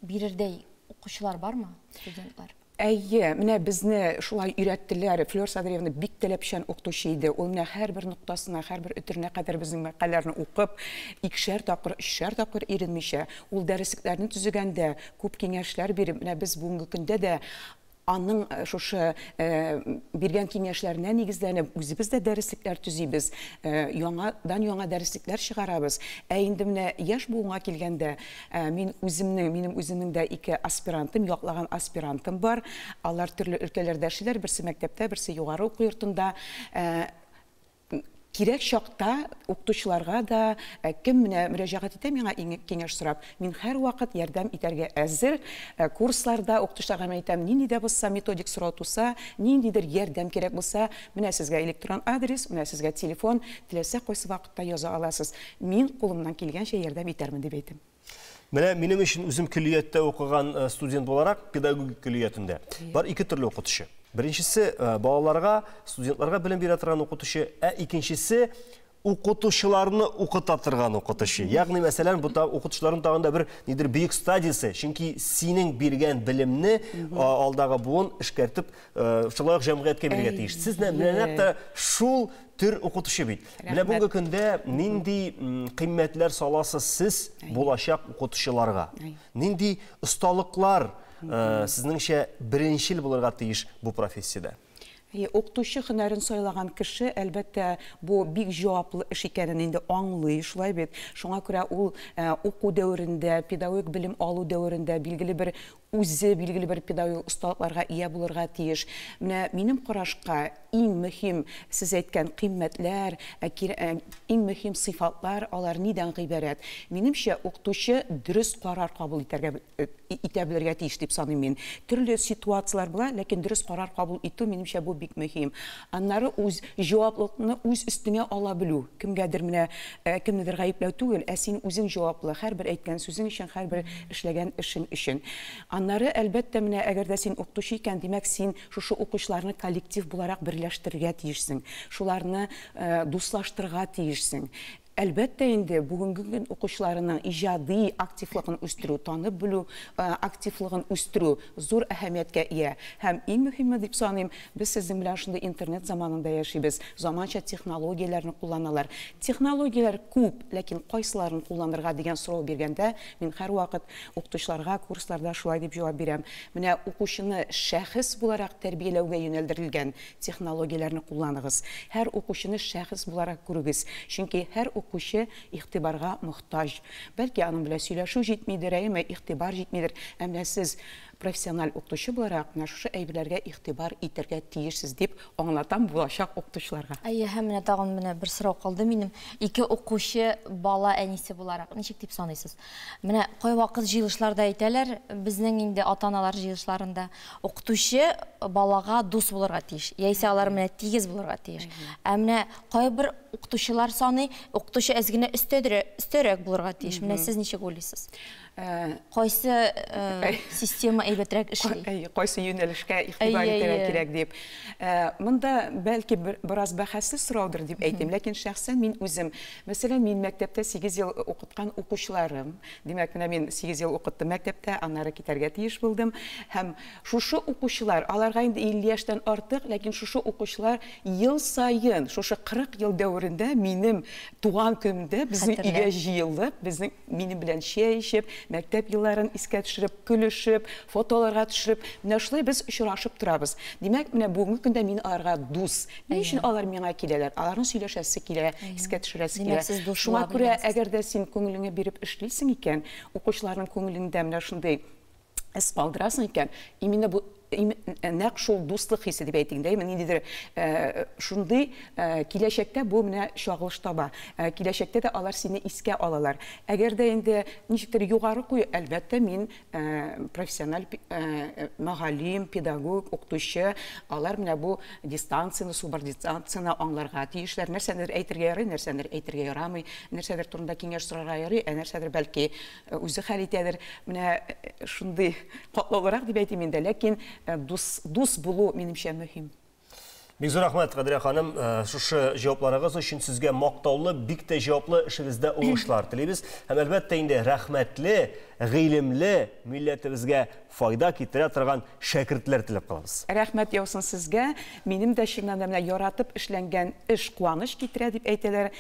бирердәй укучылар бармы, студентлар? Әйе, менә безне шулай өйрәттеләр. Флёр Садриевна бик таләпчән укытучы иде. Ул менә һәрбер ноктасына, һәрбер өтеренә кадәр безнең мәкаләләрне укып, икешәр тапкыр, өчәр тапкыр иренмичә, ул дәреслекләрне төзегәндә күп киңәшләр биреп, менә без бүгенге көндә дә аның шушы биргән киңәшләренә нигезләнеп, үзебез дә дәреслекләр төзибез, яңадан-яңа дәреслекләр чыгарабыз. Ә инде менә яшь буынга килгәндә, мин үземнең, минем үземнең дә ике аспирантым, яклаган аспирантым бар. Алар төрле өлкәләрдә эшлиләр, берсе мәктәптә, берсе югары уку йортында. Кирәк чакта укытучыларга да, кем менә мөрәҗәгать итә миңа киңәш сорап, мин һәрвакыт ярдәм итәргә әзер. Курсларда укытучыларга мин әйтәм, нинди дә булса методик сорау туса, ниндидер ярдәм кирәк булса, менә сезгә электрон адрес, менә сезгә телефон, теләсә кайсы вакытта яза аласыз. Мин кулымнан килгәнчә ярдәм итәрмен, дип әйтәм. Менә минем өчен үзем көллияттә укыган студент буларак, педагогик көллиятендә бар ике төрле укытучы. Беренчесе балаларга, студентларга белем бирә торган укытучы, ә икенчесе укытучыларны укыта торган укытучы. Ягъни, мәсәлән, бу укытучыларның тагын да бер нидер бөек стадиясе, чөнки синең биргән белемне алдагы буын эшкәртеп, шулай ук җәмгыятькә бирергә тиеш. Сез менә нәкъ тә шул төр укытучы бит. Менә бүгенге көндә нинди кыйммәтләр саласыз сез булачак укытучыларга? Нинди осталыклар сезнеңчә беренчел булырга тиеш бу профессиядә? Укытучы һөнәрен сайлаган кеше, әлбәттә, бу бик җаваплы эш икәнен инде аңлый, шулай бит? Шуңа күрә ул уку дәверендә, педагогик белем алу дәверендә билгеле бер үзе билгеле бер педагогик осталыкларга ия булырга тиеш. Менә минем карашка, иң мөһим, сез әйткән кыйммәтләр, иң мөһим сыйфатлар, алар нидән гыйбарәт? Минемчә, укытучы дөрес карар кабул итәргә итә белергә тиеш дип саныйм мин. Төрле ситуацияләр була, ләкин дөрес карар кабул итү, минемчә, бу бик мөһим. Аннары үз җаваплылыкны үз өстеңә ала белү. Кемгәдер менә кемнедер гаепләү түгел, ә син үзең җаваплы һәрбер әйткән сүзең өчен, һәрбер эшләгән эшең өчен. Аннары, әлбәттә, менә әгәр дә син укытучы икән, димәк, син шушы укучыларны коллектив буларак берләштерергә тиешсең, шуларны дуслаштырырга тиешсең. Әлбәттә инде, бүгенге көн укучыларының иҗади активлыгын үстерү, танып белү активлыгын үстерү зур әһәмияткә ия. Һәм иң мөһиме дип саныйм, без сезнең белән шундый интернет заманында яшибез, заманча технологияләрне кулланалар. Технологияләр күп, ләкин кайсыларын кулланырга дигән сорау биргәндә, мин һәрвакыт укытучыларга курсларда шулай дип җавап бирәм. Менә укучыны шәхес буларак тәрбияләүгә юнәлдерелгән технологияләрне кулланыгыз. Һәр укучыны шәхес буларак күрегез, чөнки һәр укучы игътибарга мохтаҗ. Бәлки аның белән сөйләшү җитмидер, әйеме, игътибар җитмидер. Ә менә сез, профессиональ укытучы буларак, менә шушы әйберләргә игътибар итәргә тиешсез, дип аңлатам булачак укытучыларга. Әйе, һәм менә тагын менә бер сорау калды минем. Ике укучы бала әнисе буларак, ничек дип саныйсыз? Менә кайвакыт җыелышларда әйтәләр, безнең инде ата-аналар җыелышларында, укытучы балага дус булырга тиеш, яисә алар менә тигез булырга тиеш. Ә менә кайбер укытучылар саный, укытучы әз генә өстәрәк булырга тиеш. Менә сез ничек уйлыйсыз? Кайсы система әйбәтрәк? әйбәтрәк эшли? Әйе, кайсы юнәлешкә игътибар итәргә кирәк дип. Монда бәлки бераз бәхәсле сораудыр дип әйтим, ләкин шәхсән мин үзем, мәсәлән, мин мәктәптә 8 ел укыткан укучыларым, димәк, менә мин 8 ел укыттым мәктәптә, аннары китәргә тиеш булдым. Һәм шушы укучылар, аларга инде 50 яшьтән артык, ләкин шушы укучылар ел саен, шушы 40 ел дәверендә минем туган көнемдә безнең өйгә җыелып, безнең минем белән чәй эчеп, мәктәп елларын искә төшереп, көлешеп, фотоларга төшереп, менә шулай без очрашып торабыз. Димәк, менә бүгенге көндә мин аларга дус. Ни өчен алар миңа киләләр? Аларның сөйләшәсе килә, искә төшерәсе килә. Шуңа күрә, әгәр дә син күңелеңә биреп эшлисең икән, укучыларның күңелендә менә шундый эз калдырасың икән, именно бу нәкъ шул дуслык хисе дип әйтик инде, ниндидер шундый киләчәктә бу менә чагылыш таба. Киләчәктә дә алар сине искә алалар. Әгәр дә инде ничектер югары кую, әлбәттә, мин профессиональ мөгаллим, педагог, укытучы, алар менә бу дистанцияне, субординацияне аңларга тиешләр. Нәрсәнедер әйтергә ярый, нәрсәнедер әйтергә ярамый, нәрсәдер турында киңәш сорарга ярый, ә нәрсәдер бәлки үзе хәл итәдер. Менә шундый катлаулырак дип әйтим инде, ләкин дус, дус булу минемчә мөһим. Бик зур рәхмәт, Кадрия ханым, шушы җавапларыгыз өчен сезгә мактаулы, бик тә җаваплы эшегездә уңышлар телибез. Һәм әлбәттә инде рәхмәтле, гыйлемле, милләтебезгә файда китерә торган шәкертләр теләп калабыз. Рәхмәт яусын сезгә. Минем дә чыннан да менә яратып эшләнгән эш куаныч китерә дип әйтәләр.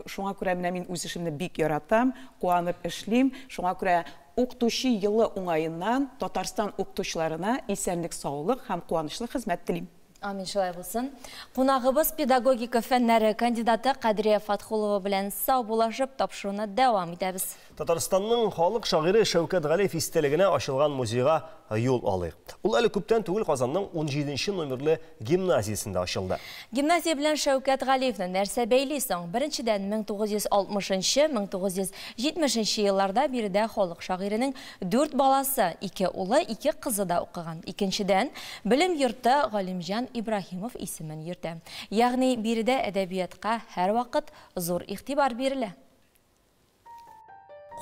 Шуңа күрә менә мин үз эшемне бик яратам, куанып эшлим. Шуңа күрә Укытучы елы уңаеннан Татарстан укытучыларына исәнлек-саулык һәм куанычлы хезмәт телим. Амин, шулай булсын. Кунагыбыз педагогика фәннәре кандидаты Кадрия Фатхулова белән саубуллашып тапшыруны дәвам итәбез. Татарстанның халык шагыйре Шәүкәт Галиев истәлегенә ачылган музейга юл алыйк. Ул әле күптән түгел Казанның унҗиденче номерлы гимназиясендә ачылды. Гимназия белән Шәүкәт Галиевне нәрсә бәйли соң? Беренчедән, 1960 нчы, 1970 нче елларда биредә халык шагыйренең дүрт баласы, ике улы, ике кызы да укыган. Икенчедән, белем йорты Галимҗан Ибраһимов исемен йөртә. Ягъни биредә әдәбиятка һәрвакыт зур игътибар бирелә.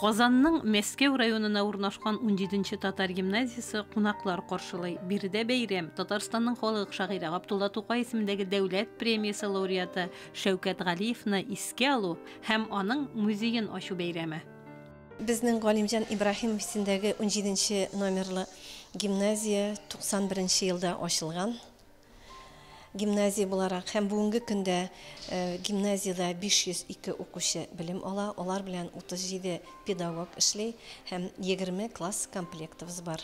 Казанның Мәскәү районына урнашкан унҗиденче татар гимназиясе кунаклар каршылый. Биредә бәйрәм, Татарстанның халык шагыйре Габдулла Тукай исемендәге дәүләт премиясе лауреаты Шәүкәт Галиевны искә алу һәм аның музеен ачу бәйрәме. Безнең Галимҗан Ибраһимов исендәге унҗиденче номерлы гимназия 91 нче елда ачылган. Гимназия буларак һәм бүгенге көндә гимназиядә 502 укучы белем ала, алар белән 37 педагог эшли һәм 20 класс комплектыбыз бар.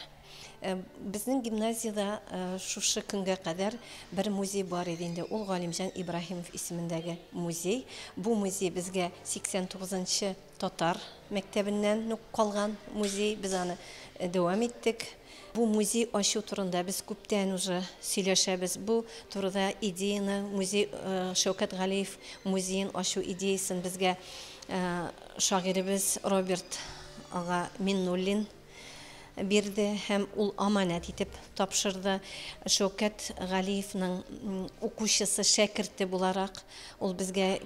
Безнең гимназиядә шушы көнгә кадәр бер музей бар иде инде, ул Галимҗан Ибраһимов исемендәге музей. Бу музей безгә 89 нчы татар мәктәбеннән үк калган музей, без аны дәвам иттек. Бу музей ачу турында без күптән уже сөйләшәбез. Бу турыда идеяны, музей, Шәүкәт Галиев музеен ачу идеясен безгә шагыйребез Роберт ага Миннуллин бирде һәм ул аманәт итеп тапшырды. Шәүкәт Галиевның укучысы, шәкерте буларак, ул безгә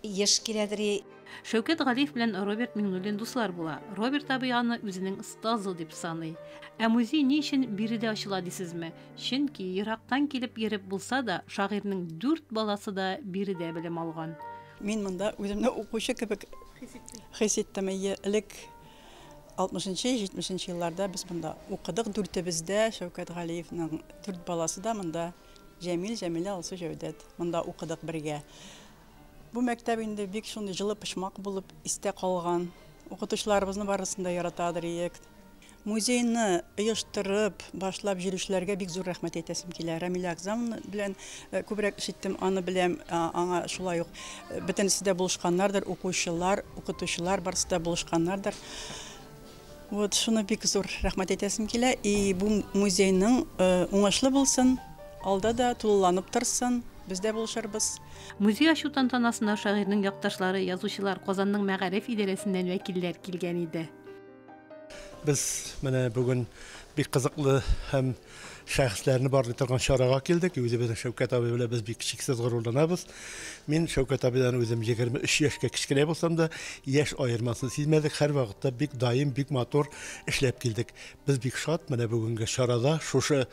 еш киләдер. Шәүкәт Галиев белән Роберт Миңнуллин дуслар була. Роберт абый аны үзенең остазы дип саный. Ә музей ни өчен биредә ачыла дисезме? Чөнки ерактан килеп йөреп булса да, шагыйрьнең дүрт баласы да биредә белем алган. Мин монда үземне укучы кебек хис иттем. Әйе, элек алтмышынчы, җитмешенче елларда без монда укыдык дүртебез дә. Шәүкәт Галиевның дүрт баласы да монда. Җәмил, Җәмилә, Алсу, Җәүдәт. Монда укыдык бергә. Бу мәктәп инде бик шундый җылы почмак булып истә калган. Укытучыларыбызны барысын да яратадыр идек. Музейны оештырып, башлап җөрүчеләргә бик зур рәхмәт әйтәсем килә. Рамилә Агзамовна белән күбрәк эш иттем, аны беләм, аңа шулай ук бөтенесе дә булышканнардыр, укучылар, укытучылар барысы да булышканнардыр. Вот, шуны бик зур рәхмәт әйтәсем килә. И бу музейның уңышлы булсын, алда да тулыланып торсын, без дә булышырбыз. Музей ачу тантанасына шагыйрьнең якташлары, язучылар, Казанның мәгариф идарәсеннән вәкилләр килгән иде. Без менә бүген бик кызыклы һәм шәхесләрне барлый торган чарага килдек. Үзебезнең Шәүкәт абый белән без бик чиксез горурланабыз. Мин Шәүкәт абыйдан үзем 23 яшькә кечкенә булсам да, яшь аермасын сизмәдек. Һәрвакытта бик даим, бик матур эшләп килдек. Без бик шат менә бүгенге чарада шушы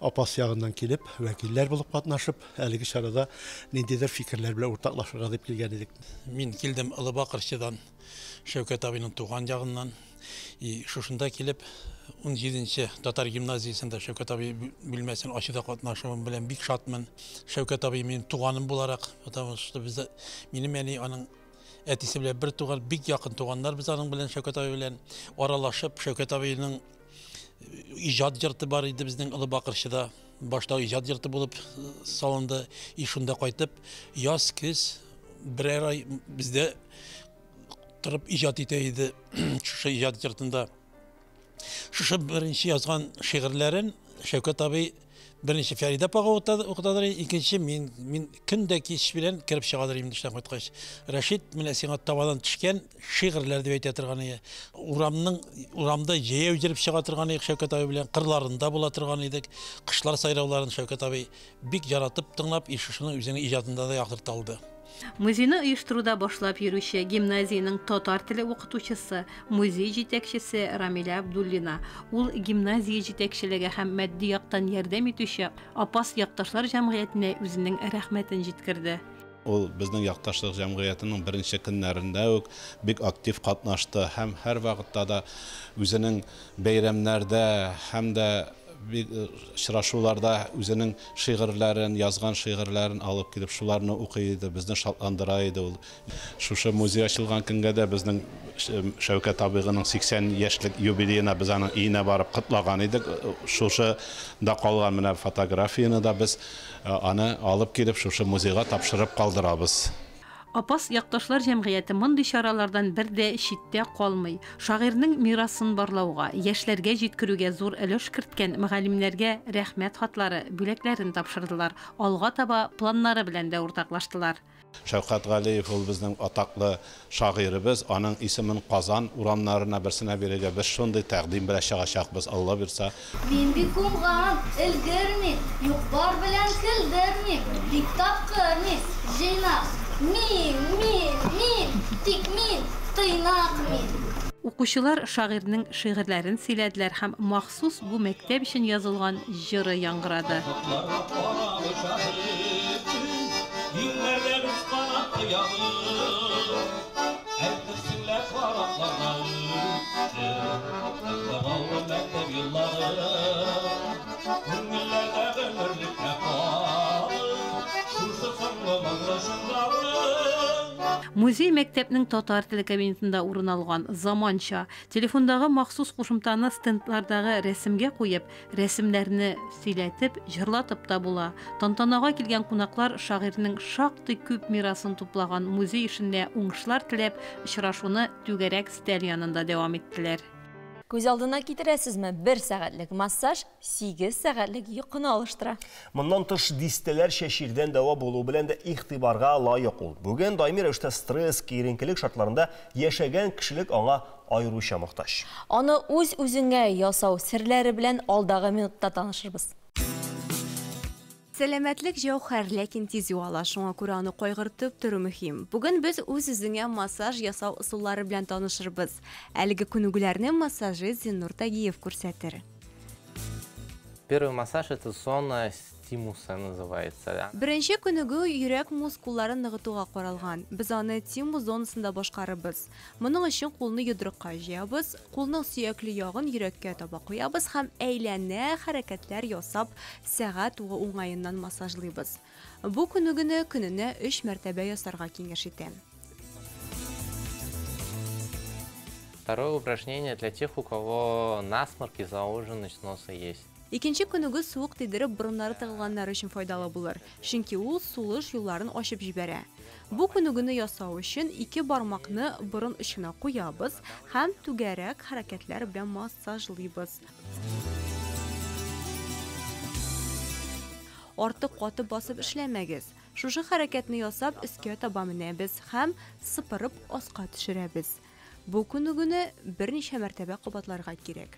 Апас ягыннан килеп, вәкилләр булып катнашып, әлеге чарада ниндидер фикерләр белән уртаклашырга дип килгән идек. Мин килдем Олы Бакырчыдан, Шәүкәт абыйның туган ягыннан. И шушында килеп, 17нче татар гимназиясендә Шәүкәт абый бүлмәсен ачуда катнашуым белән бик шатмын. Шәүкәт абый минем туганым буларак, потому что без минем әни аның әтисе белән бер туган, бик якын туганнар без аның белән, Шәүкәт абый белән аралашып, Шәүкәт абыйның иҗат йорты бар иде безнең Олы Бакырчыда. Башта иҗат йорты булып салынды. И шунда кайтып, яз, көз берәр ай бездә торып иҗат итә иде шушы иҗат йортында. Шушы беренче язган шигырьләрен Шәүкәт абый беренче Фәридә апага укытадыр, икенче мин, мин көн дә кич белән кереп чыгадыр инде эштән кайткач. Рәшит, менә сиңа табадан төшкән шигырьләр дип әйтә торган иде. Урамның урамда җәяү йөреп чыга торган идек Шәүкәт абый белән, кырларында була торган идек. Кошлар сайрауларын Шәүкәт абый бик яратып тыңлап, и шушыны үзенең иҗатында да яктырта алды. Музейны оештыруда башлап йөрүче, гимназиянең татар теле укытучысы, музей җитәкчесе Рамилә Абдуллина. Ул гимназия җитәкчелеге һәм матди яктан ярдәм итүче Апас якташлар җәмгыятенә үзенең рәхмәтен җиткерде. Ул безнең якташлык җәмгыятенең беренче көннәрендә үк бик актив катнашты һәм һәрвакытта да үзенең бәйрәмнәрдә һәм дә очрашуларда үзенең шигырьләрен, язган шигырьләрен алып килеп, шуларны укый иде, безне шатландыра иде ул. Шушы музей ачылган көнгә дә безнең Шәүкәт абыйның 80 яшьлек юбилеена без аның өенә барып котлаган идек. Шушы да калган менә фотографияне дә без аны алып килеп шушы музейга тапшырып калдырабыз. Апас якташлар җәмгыяте мондый чаралардан бер дә читтә калмый. Шагыйрьнең мирасын барлауга, яшьләргә җиткерүгә зур өлеш керткән мөгаллимнәргә рәхмәт хатлары, бүләкләрен тапшырдылар, алга таба планнары белән дә уртаклаштылар. Шәүкәт Галиев ул безнең атаклы шагыйребез, аның исемен Казан урамнарына берсенә бирергә без шундый тәкъдим белән чыгачакбыз, Алла бирса. Мин бик уңган, өлгер мин, юк-бар белән көлдермим, бик тапкыр мин, җыйнак. Мин, мин, мин, тик мин, тыйнак мин. Укучылар шагыйрьнең шигырьләрен сөйләделәр һәм махсус бу мәктәп өчен язылган җыры яңгырады. Музей мәктәпнең татар теле кабинетында урын алган, заманча. Телефондагы махсус кушымтаны стендлардагы рәсемгә куеп, рәсемнәрне сөйләтеп, җырлатып та була. Тантанага килгән кунаклар шагыйрьнең шактый күп мирасын туплаган музей эшендә уңышлар теләп, очрашуны түгәрәк өстәл янында дәвам иттеләр. Күз алдына китерәсезме, бер сәгатьлек массаж 8 сәгатьлек йокыны алыштыра. Моннан тыш дистәләрчә чирдән дәва булу белән дә игътибарга лаек ул. Бүген даими рәвештә стресс, киеренкелек шартларында яшәгән кешелек аңа аеруча мохтаҗ. Аны үз-үзеңә ясау серләре белән алдагы минутта танышырбыз. Сәламәтлек җәүһәр, ләкин тиз югала, шуңа күрә аны кайгыртып тору мөһим. Бүген без үз-үзеңә массаж ясау ысуллары белән танышырбыз. Әлеге күнегүләрне массажист Зиннур Тагиев күрсәтер. Первый массаж это зона тимуса называется. Беренче күнегү йөрәк мускулларын ныгытуга каралган. Без аны тимус зонасында башкарабыз. Моның өчен кулны йодрыкка җыябыз, кулның сөякле ягын йөрәккә таба куябыз һәм әйләнә хәрәкәтләр ясап, сәгать угы уңаеннан массажлыйбыз. Бу күнегүне көненә 3 мәртәбә ясарга киңәш итәм. Второе упражнение для тех, у кого насморк и зауженность носа есть. Икенче күнегү суык тидереп борыннары тыгылганнар өчен файдалы булыр, чөнки ул сулыш юлларын ачып җибәрә. Бу күнегүне ясау өчен ике бармакны борын очына куябыз һәм түгәрәк хәрәкәтләр белән массажлыйбыз. Артык каты басып эшләмәгез. Шушы хәрәкәтне ясап өскә таба менәбез һәм сыпырып аска төшерәбез. Бу күнегүне берничә мәртәбә кабатларга кирәк.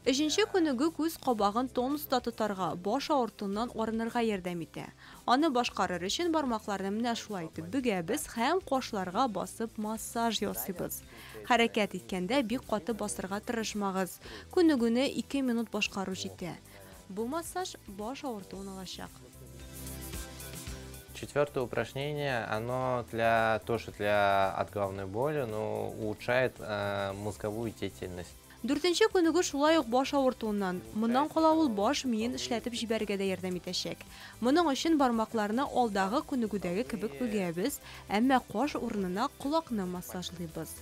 Өченче күнегү күз кабагын тонуста тотарга, баш авыртуыннан арынырга ярдәм итә. Аны башкарыр өчен бармакларны менә шулай итеп бөгәбез һәм кашларга басып массаж ясыйбыз. Хәрәкәт иткәндә бик каты басырга тырышмагыз. Күнегүне 2 минут башкару җитә. Бу массаж баш авыртуын алачак. Четвертое упражнение, оно для, тоже для от головной боли, но улучшает мозговую деятельность. Дүртенче күнегү шулай ук баш авыртуыннан. Моннан кала ул баш миен эшләтеп җибәрергә дә ярдәм итәчәк. Моның өчен бармакларны алдагы күнегүдәге кебек бөгәбез, әмма каш урынына колакны массажлыйбыз.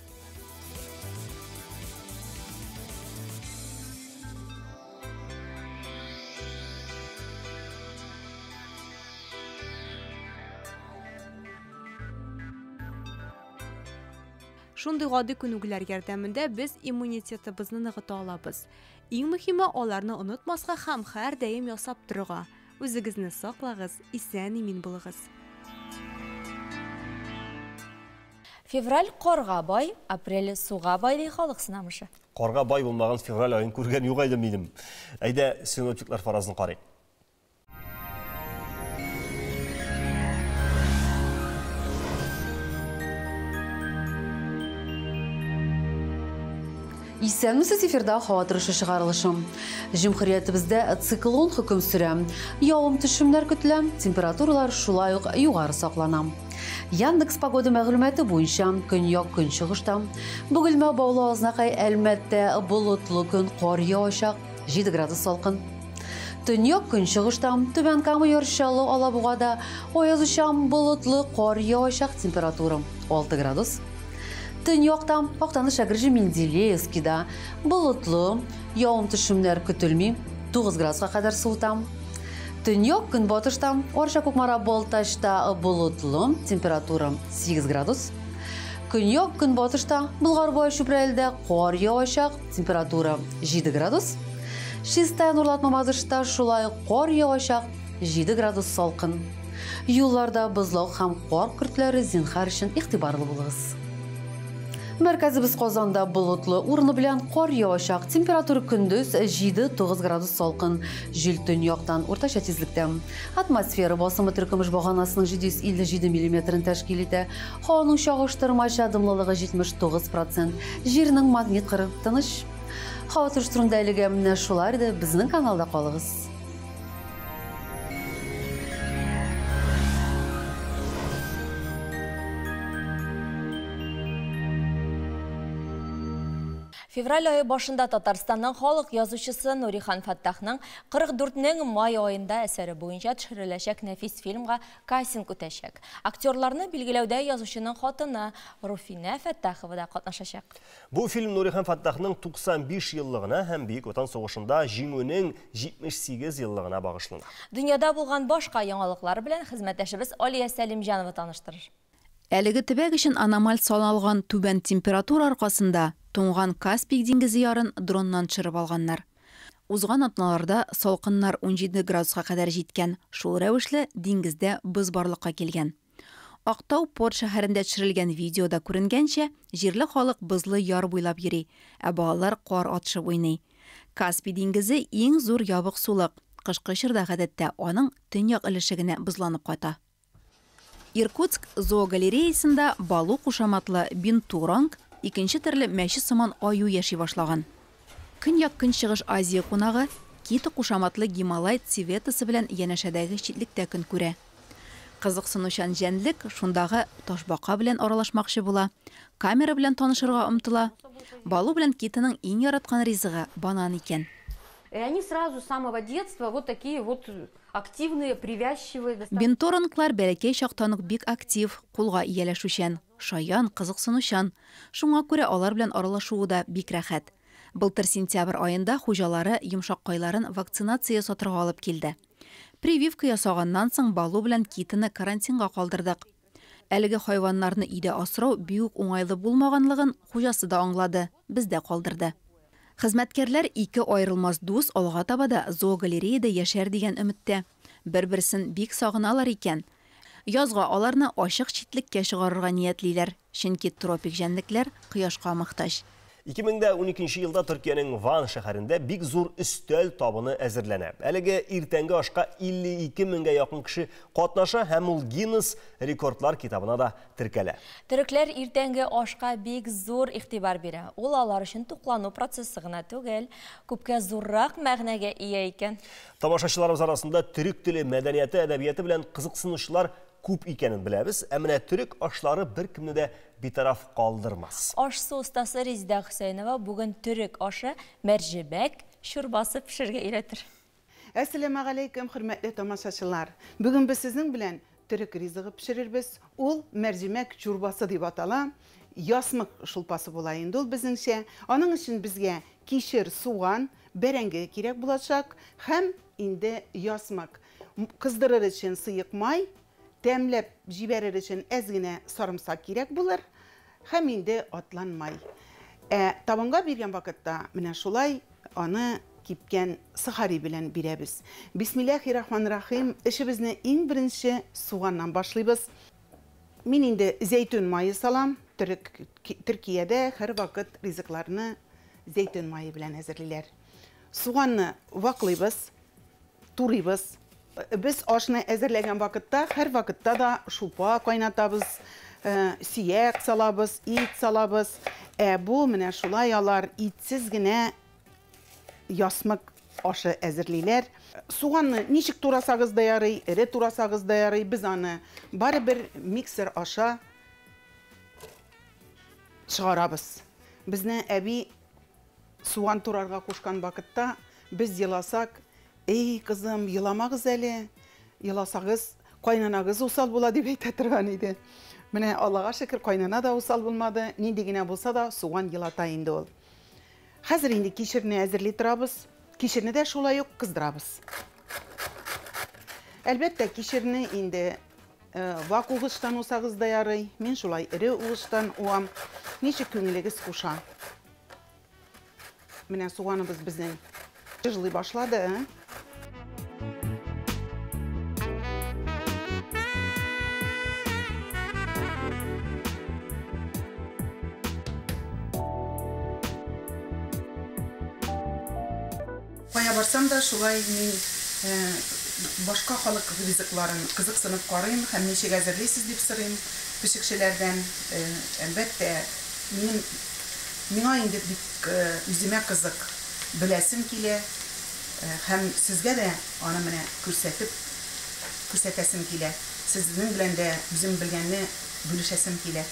Шундый гади күнегүләр ярдәмендә без иммунитетыбызны ныгыта алабыз. Иң мөһиме аларны онытмаска һәм һәрдаим ясап торырга. Үзегезне саклагыз, исән-имин булыгыз. Февраль карга бай, апрель суга бай ди халык сынамышы. Карга бай булмаган февраль аен күргән юк иде минем. Әйдә, синоптиклар фаразын карыйк. Исәнмесез, эфирда һава торышы чыгарылышы. Җөмһүриятебездә циклон хөкем сөрә. Явым-төшемнәр көтелә, температуралар шулай ук югары саклана. Яндекс погода мәгълүматы буенча көньяк көнчыгышта Бөгелмә, Баулы, Азнакай, Әлмәттә болытлы көн, кар явачак, 7 градус салкын. Төньяк көнчыгышта Түбән Кама, Яр Чаллы, Алабугада аязучан болытлы, кар явачак, температура 6 градус. Төньякта Актаныш, Әгерҗе, Менделеевскида болытлы, явым-төшемнәр көтелми, 9 градуска кадәр суыта. Төньяк көнбатышта Арча, Кукмара, Балтачта болытлы, температура 8 градус. Көньяк көнбатышта Болгар, Бай, Чүпрәледә кар явачак, температура 7 градус. Чистай, Нурлат, Мамадышта шулай ук кар явачак, 7 градус салкын. Юлларда бозлавык һәм кар көртләре, зинһар өчен игътибарлы булыгыз. Мәркәзебез Казанда болытлы, урыны белән кар явачак. Температура көндез 7-9 градус салкын. Җил төньяктан уртача тизлектә. Атмосфера басымы теркөмеш баганасының 757 миллиметрын тәшкил итә. Һаваның чагыштырмача дымлылыгы 79%. Җирнең магнит кыры тыныч. Һава торышы турында әлегә менә шулар иде. Безнең каналда калыгыз. Февраль ае башында Татарстанның халык язучысы Нурихан Фәттахның 44-нең май аенда әсәре буенча төшереләчәк нәфис фильмга кастинг үтәчәк. Актерларны билгеләүдә язучының хатыны Руфинә Фәттахова да катнашачак. Бу фильм Нурихан Фәттахның 95 еллыгына һәм Бөек Ватан сугышында җиңүнең 78 еллыгына багышлана. Дөньяда булган башка яңалыклар белән хезмәттәшебез Алия Сәлимҗанова таныштырыр. Әлеге төбәк өчен аномаль саналган түбән температура аркасында туңган Каспий диңгезе ярын дроннан төшереп алганнар. Узган атналарда салкыннар 17 градуска кадәр җиткән, шул рәвешле диңгездә боз барлыкка килгән. Актау порт шәһәрендә төшерелгән видеода күренгәнчә, җирле халык бозлы яр буйлап йөри, ә балалар кар атышып уйный. Каспий диңгезе иң зур ябык сулык. Кышкы чорда гадәттә аның төньяк өлеше генә бозланып ката. Иркутск зоогалереясында Балу кушаматлы бинтуронг, икенче төрле мәче сыман аю яши башлаган. Көньяк Көнчыгыш Азия кунагы Кито кушаматлы Гималай циветасы белән янәшәдәге читлектә көн күрә. Кызыксынучан җәнлек шундагы ташбака белән аралашмакчы була, камера белән танышырга омтыла. Балу белән Китоның иң яраткан ризыгы банан икән. И они сразу с самого детства вот такие вот активные, привязчивые. Бинторонглар бәләкәй чактан ук бик актив, кулга ияләшүчән, шаян, кызыксынучан. Шуңа күрә алар белән аралашуы да бик рәхәт. Былтыр сентябрь аенда хуҗалары йомшаккайларын вакцинация ясатырга алып килде. Прививка ясаганнан соң Балу белән Китоны карантинга калдырдык. Әлеге хайваннарны өйдә асрау бик уңайлы булмаганлыгын хуҗасы да аңлады, бездә калдырды. Хезмәткәрләр ике аерылмас дус алга таба да зоогалереяда яшәр дигән өметтә. Бер-берсен бик сагыналар икән. Язга аларны ачык читлеккә чыгарырга ниятлиләр, чөнки тропик җәнлекләр кояшка мохтаҗ. 2012 елда Төркиянең Ван шәһәрендә бик зур өстәл табыны әзерләнә. Әлеге иртәнге ашка 52 меңгә якын кеше катнаша һәм ул Гиннес рекордлар китабына да теркәлә. Төрекләр иртәнге ашка бик зур игътибар бирә. Ул алар өчен туклану процессы гына түгел, күпкә зуррак мәгънәгә ия икән. Тамашачыларыбыз арасында төрек теле, мәдәнияте, әдәбияты белән кызыксынучылар күп икәнен беләбез, ә менә төрек ашлары беркемне дә битараф калдырмас. Аш-су остасы Резеда Хөсәенова бүген төрек ашы мәрҗемәк чорбасы пешерергә өйрәтер. Әссәламегаләйкүм, хөрмәтле тамашачылар. Бүген без сезнең белән төрек ризыгы пешерербез. Ул мәрҗемәк чорбасы дип атала. Ясмык шулпасы була инде ул безнеңчә. Аның өчен безгә кишер, суган, бәрәңге кирәк булачак һәм инде ясмык. Кыздырыр өчен сыек май, тәмләп җибәрер өчен әз генә сарымсак кирәк булыр һәм инде атланмай. Табынга биргән вакытта менә шулай аны кипкән сохари белән бирәбез. Бисмиллахиррахманиррахим. Эшебезне иң беренче суганнан башлыйбыз. Мин инде зәйтүн мае салам. Төркиядә һәр вакыт ризыкларны зәйтүн мае белән әзерлиләр. Суганны ваклыйбыз, турыйбыз. Без ашны әзерләгән вакытта һәр вакытта да шулпа кайнатабыз, сөяк салабыз, ит салабыз. Бу менә шулай алар итсез генә ясмык ашы әзерлиләр. Суганны ничек турасагыз да ярый, эре турасагыз да ярый, без аны барыбер миксер аша чыгарабыз. Безне әби суган турарга кушкан вакытта без еласак, эй, кызым, еламагыз әле, еласагыз, кайнанагыз усал була дип әйтә торган иде. Менә Аллага шөкер, кайнана да усал булмады, нинди генә булса да суган елата инде ул. Хәзер инде кишерне әзерли торабыз. Кишерне дә шулай ук кыздырабыз. Әлбәттә, кишерне инде вак угычтан усагыз да ярый. Мин шулай эре угычтан уам. Ничек күңелегез куша. Менә суганыбыз безнең чыжлый башлады. Кая барсам да шулай мин башка халык ризыкларын кызыксынып карыйм һәм ничек әзерлисез дип сорыйм пешекчеләрдән. Әлбәттә, миңа инде бик үземә кызык, беләсем килә һәм сезгә дә аны менә күрсәтәсем килә. Сезнең белән дә үзем белгәнне бүлешәсем килә.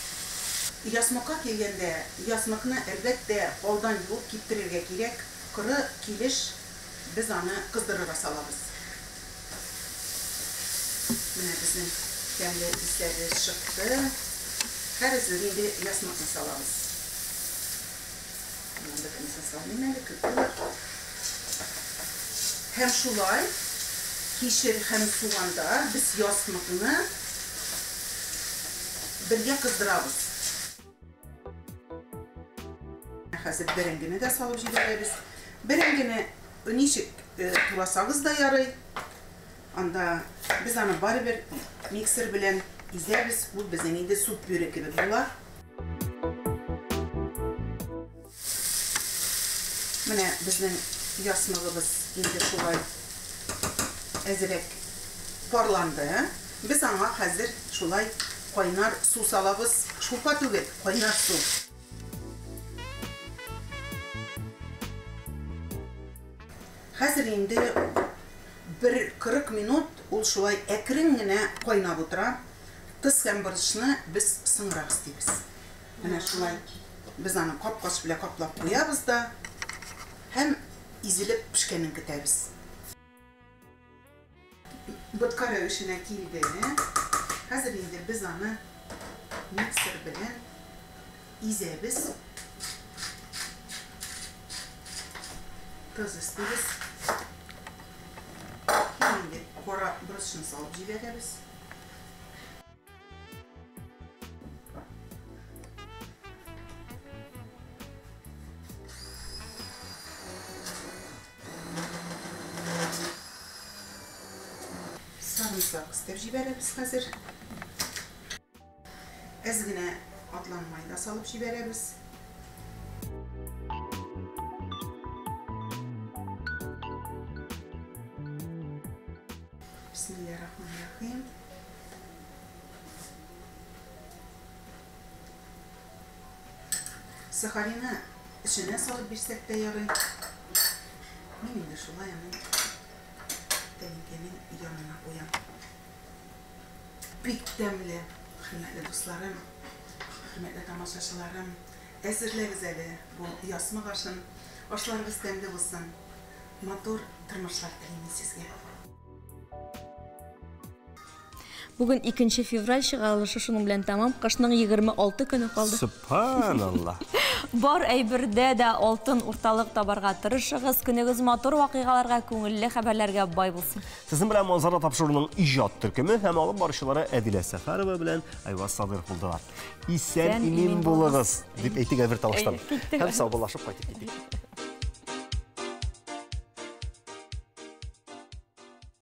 Ясмыкка килгәндә, ясмыкны әлбәттә алдан юып киптерергә кирәк. Коры килеш без аны кыздырырга салабыз. Менә безнең тәмле исләре чыкты. Хәзер инде ясмыкны салабыз. Менә бөтенесен салмыйм әле, күп булыр. Һәм шулай кишер һәм суганда без ясмыкны бергә кыздырабыз. Хәзер бәрәңгене дә салып җибәрәбез. Бәрәңгене ничек турасагыз да ярый. Анда без аны барыбер миксер белән изәбез. Бу безнең инде суп-пюре кебек була. Менә безнең ясмыгыбыз инде шулай әзрәк парланды. Без аңа хәзер шулай кайнар су салабыз. Шулпа түгел, кайнар су. Хәзер инде бер 40 минут ул шулай әкрен генә кайнап утыра. Тоз һәм борычны без соңрак өстибез. Менә шулай без аны капкач белән каплап куябыз да һәм изелеп пешкәнен көтәбез. Ботка рәвешенә килде. Хәзер инде без аны миксер белән изәбез. Тоз өстибез. Һәм инде кара борычны салып җибәрәбез. Сарымсак өстәп җибәрәбез хәзер. Әз генә атланмай да салып җибәрәбез. Бисмилләһир-рахманир-рахим. Сохарины эченә салып бирсәк тә ярый. Мин инде шулай аны тәлинкәнең янына куям. Бик тәмле, хөрмәтле дусларым, хөрмәтле тамашачыларым. Әзерләгез әле бу ясмык ашын. Ашларыгыз тәмле булсын. Матур тормышлар телим мин сезгә. Бүген 2 февраль чыгарылышы шуның белән тәмам. Кышның 26 көне калды. Сөбханалла. Бар әйбердә дә алтын урталык табарга тырышыгыз. Көнегез матур вакыйгаларга, күңелле хәбәрләргә бай булсын. Сезнең белән Манзара тапшыруының иҗат төркеме һәм алып баручылары Әдилә Сәфәрова белән Айваз Садыров булдылар. Исән имин булыгыз, дип әйтик бер тавыштан. Һәм саубуллашып кайтып китик.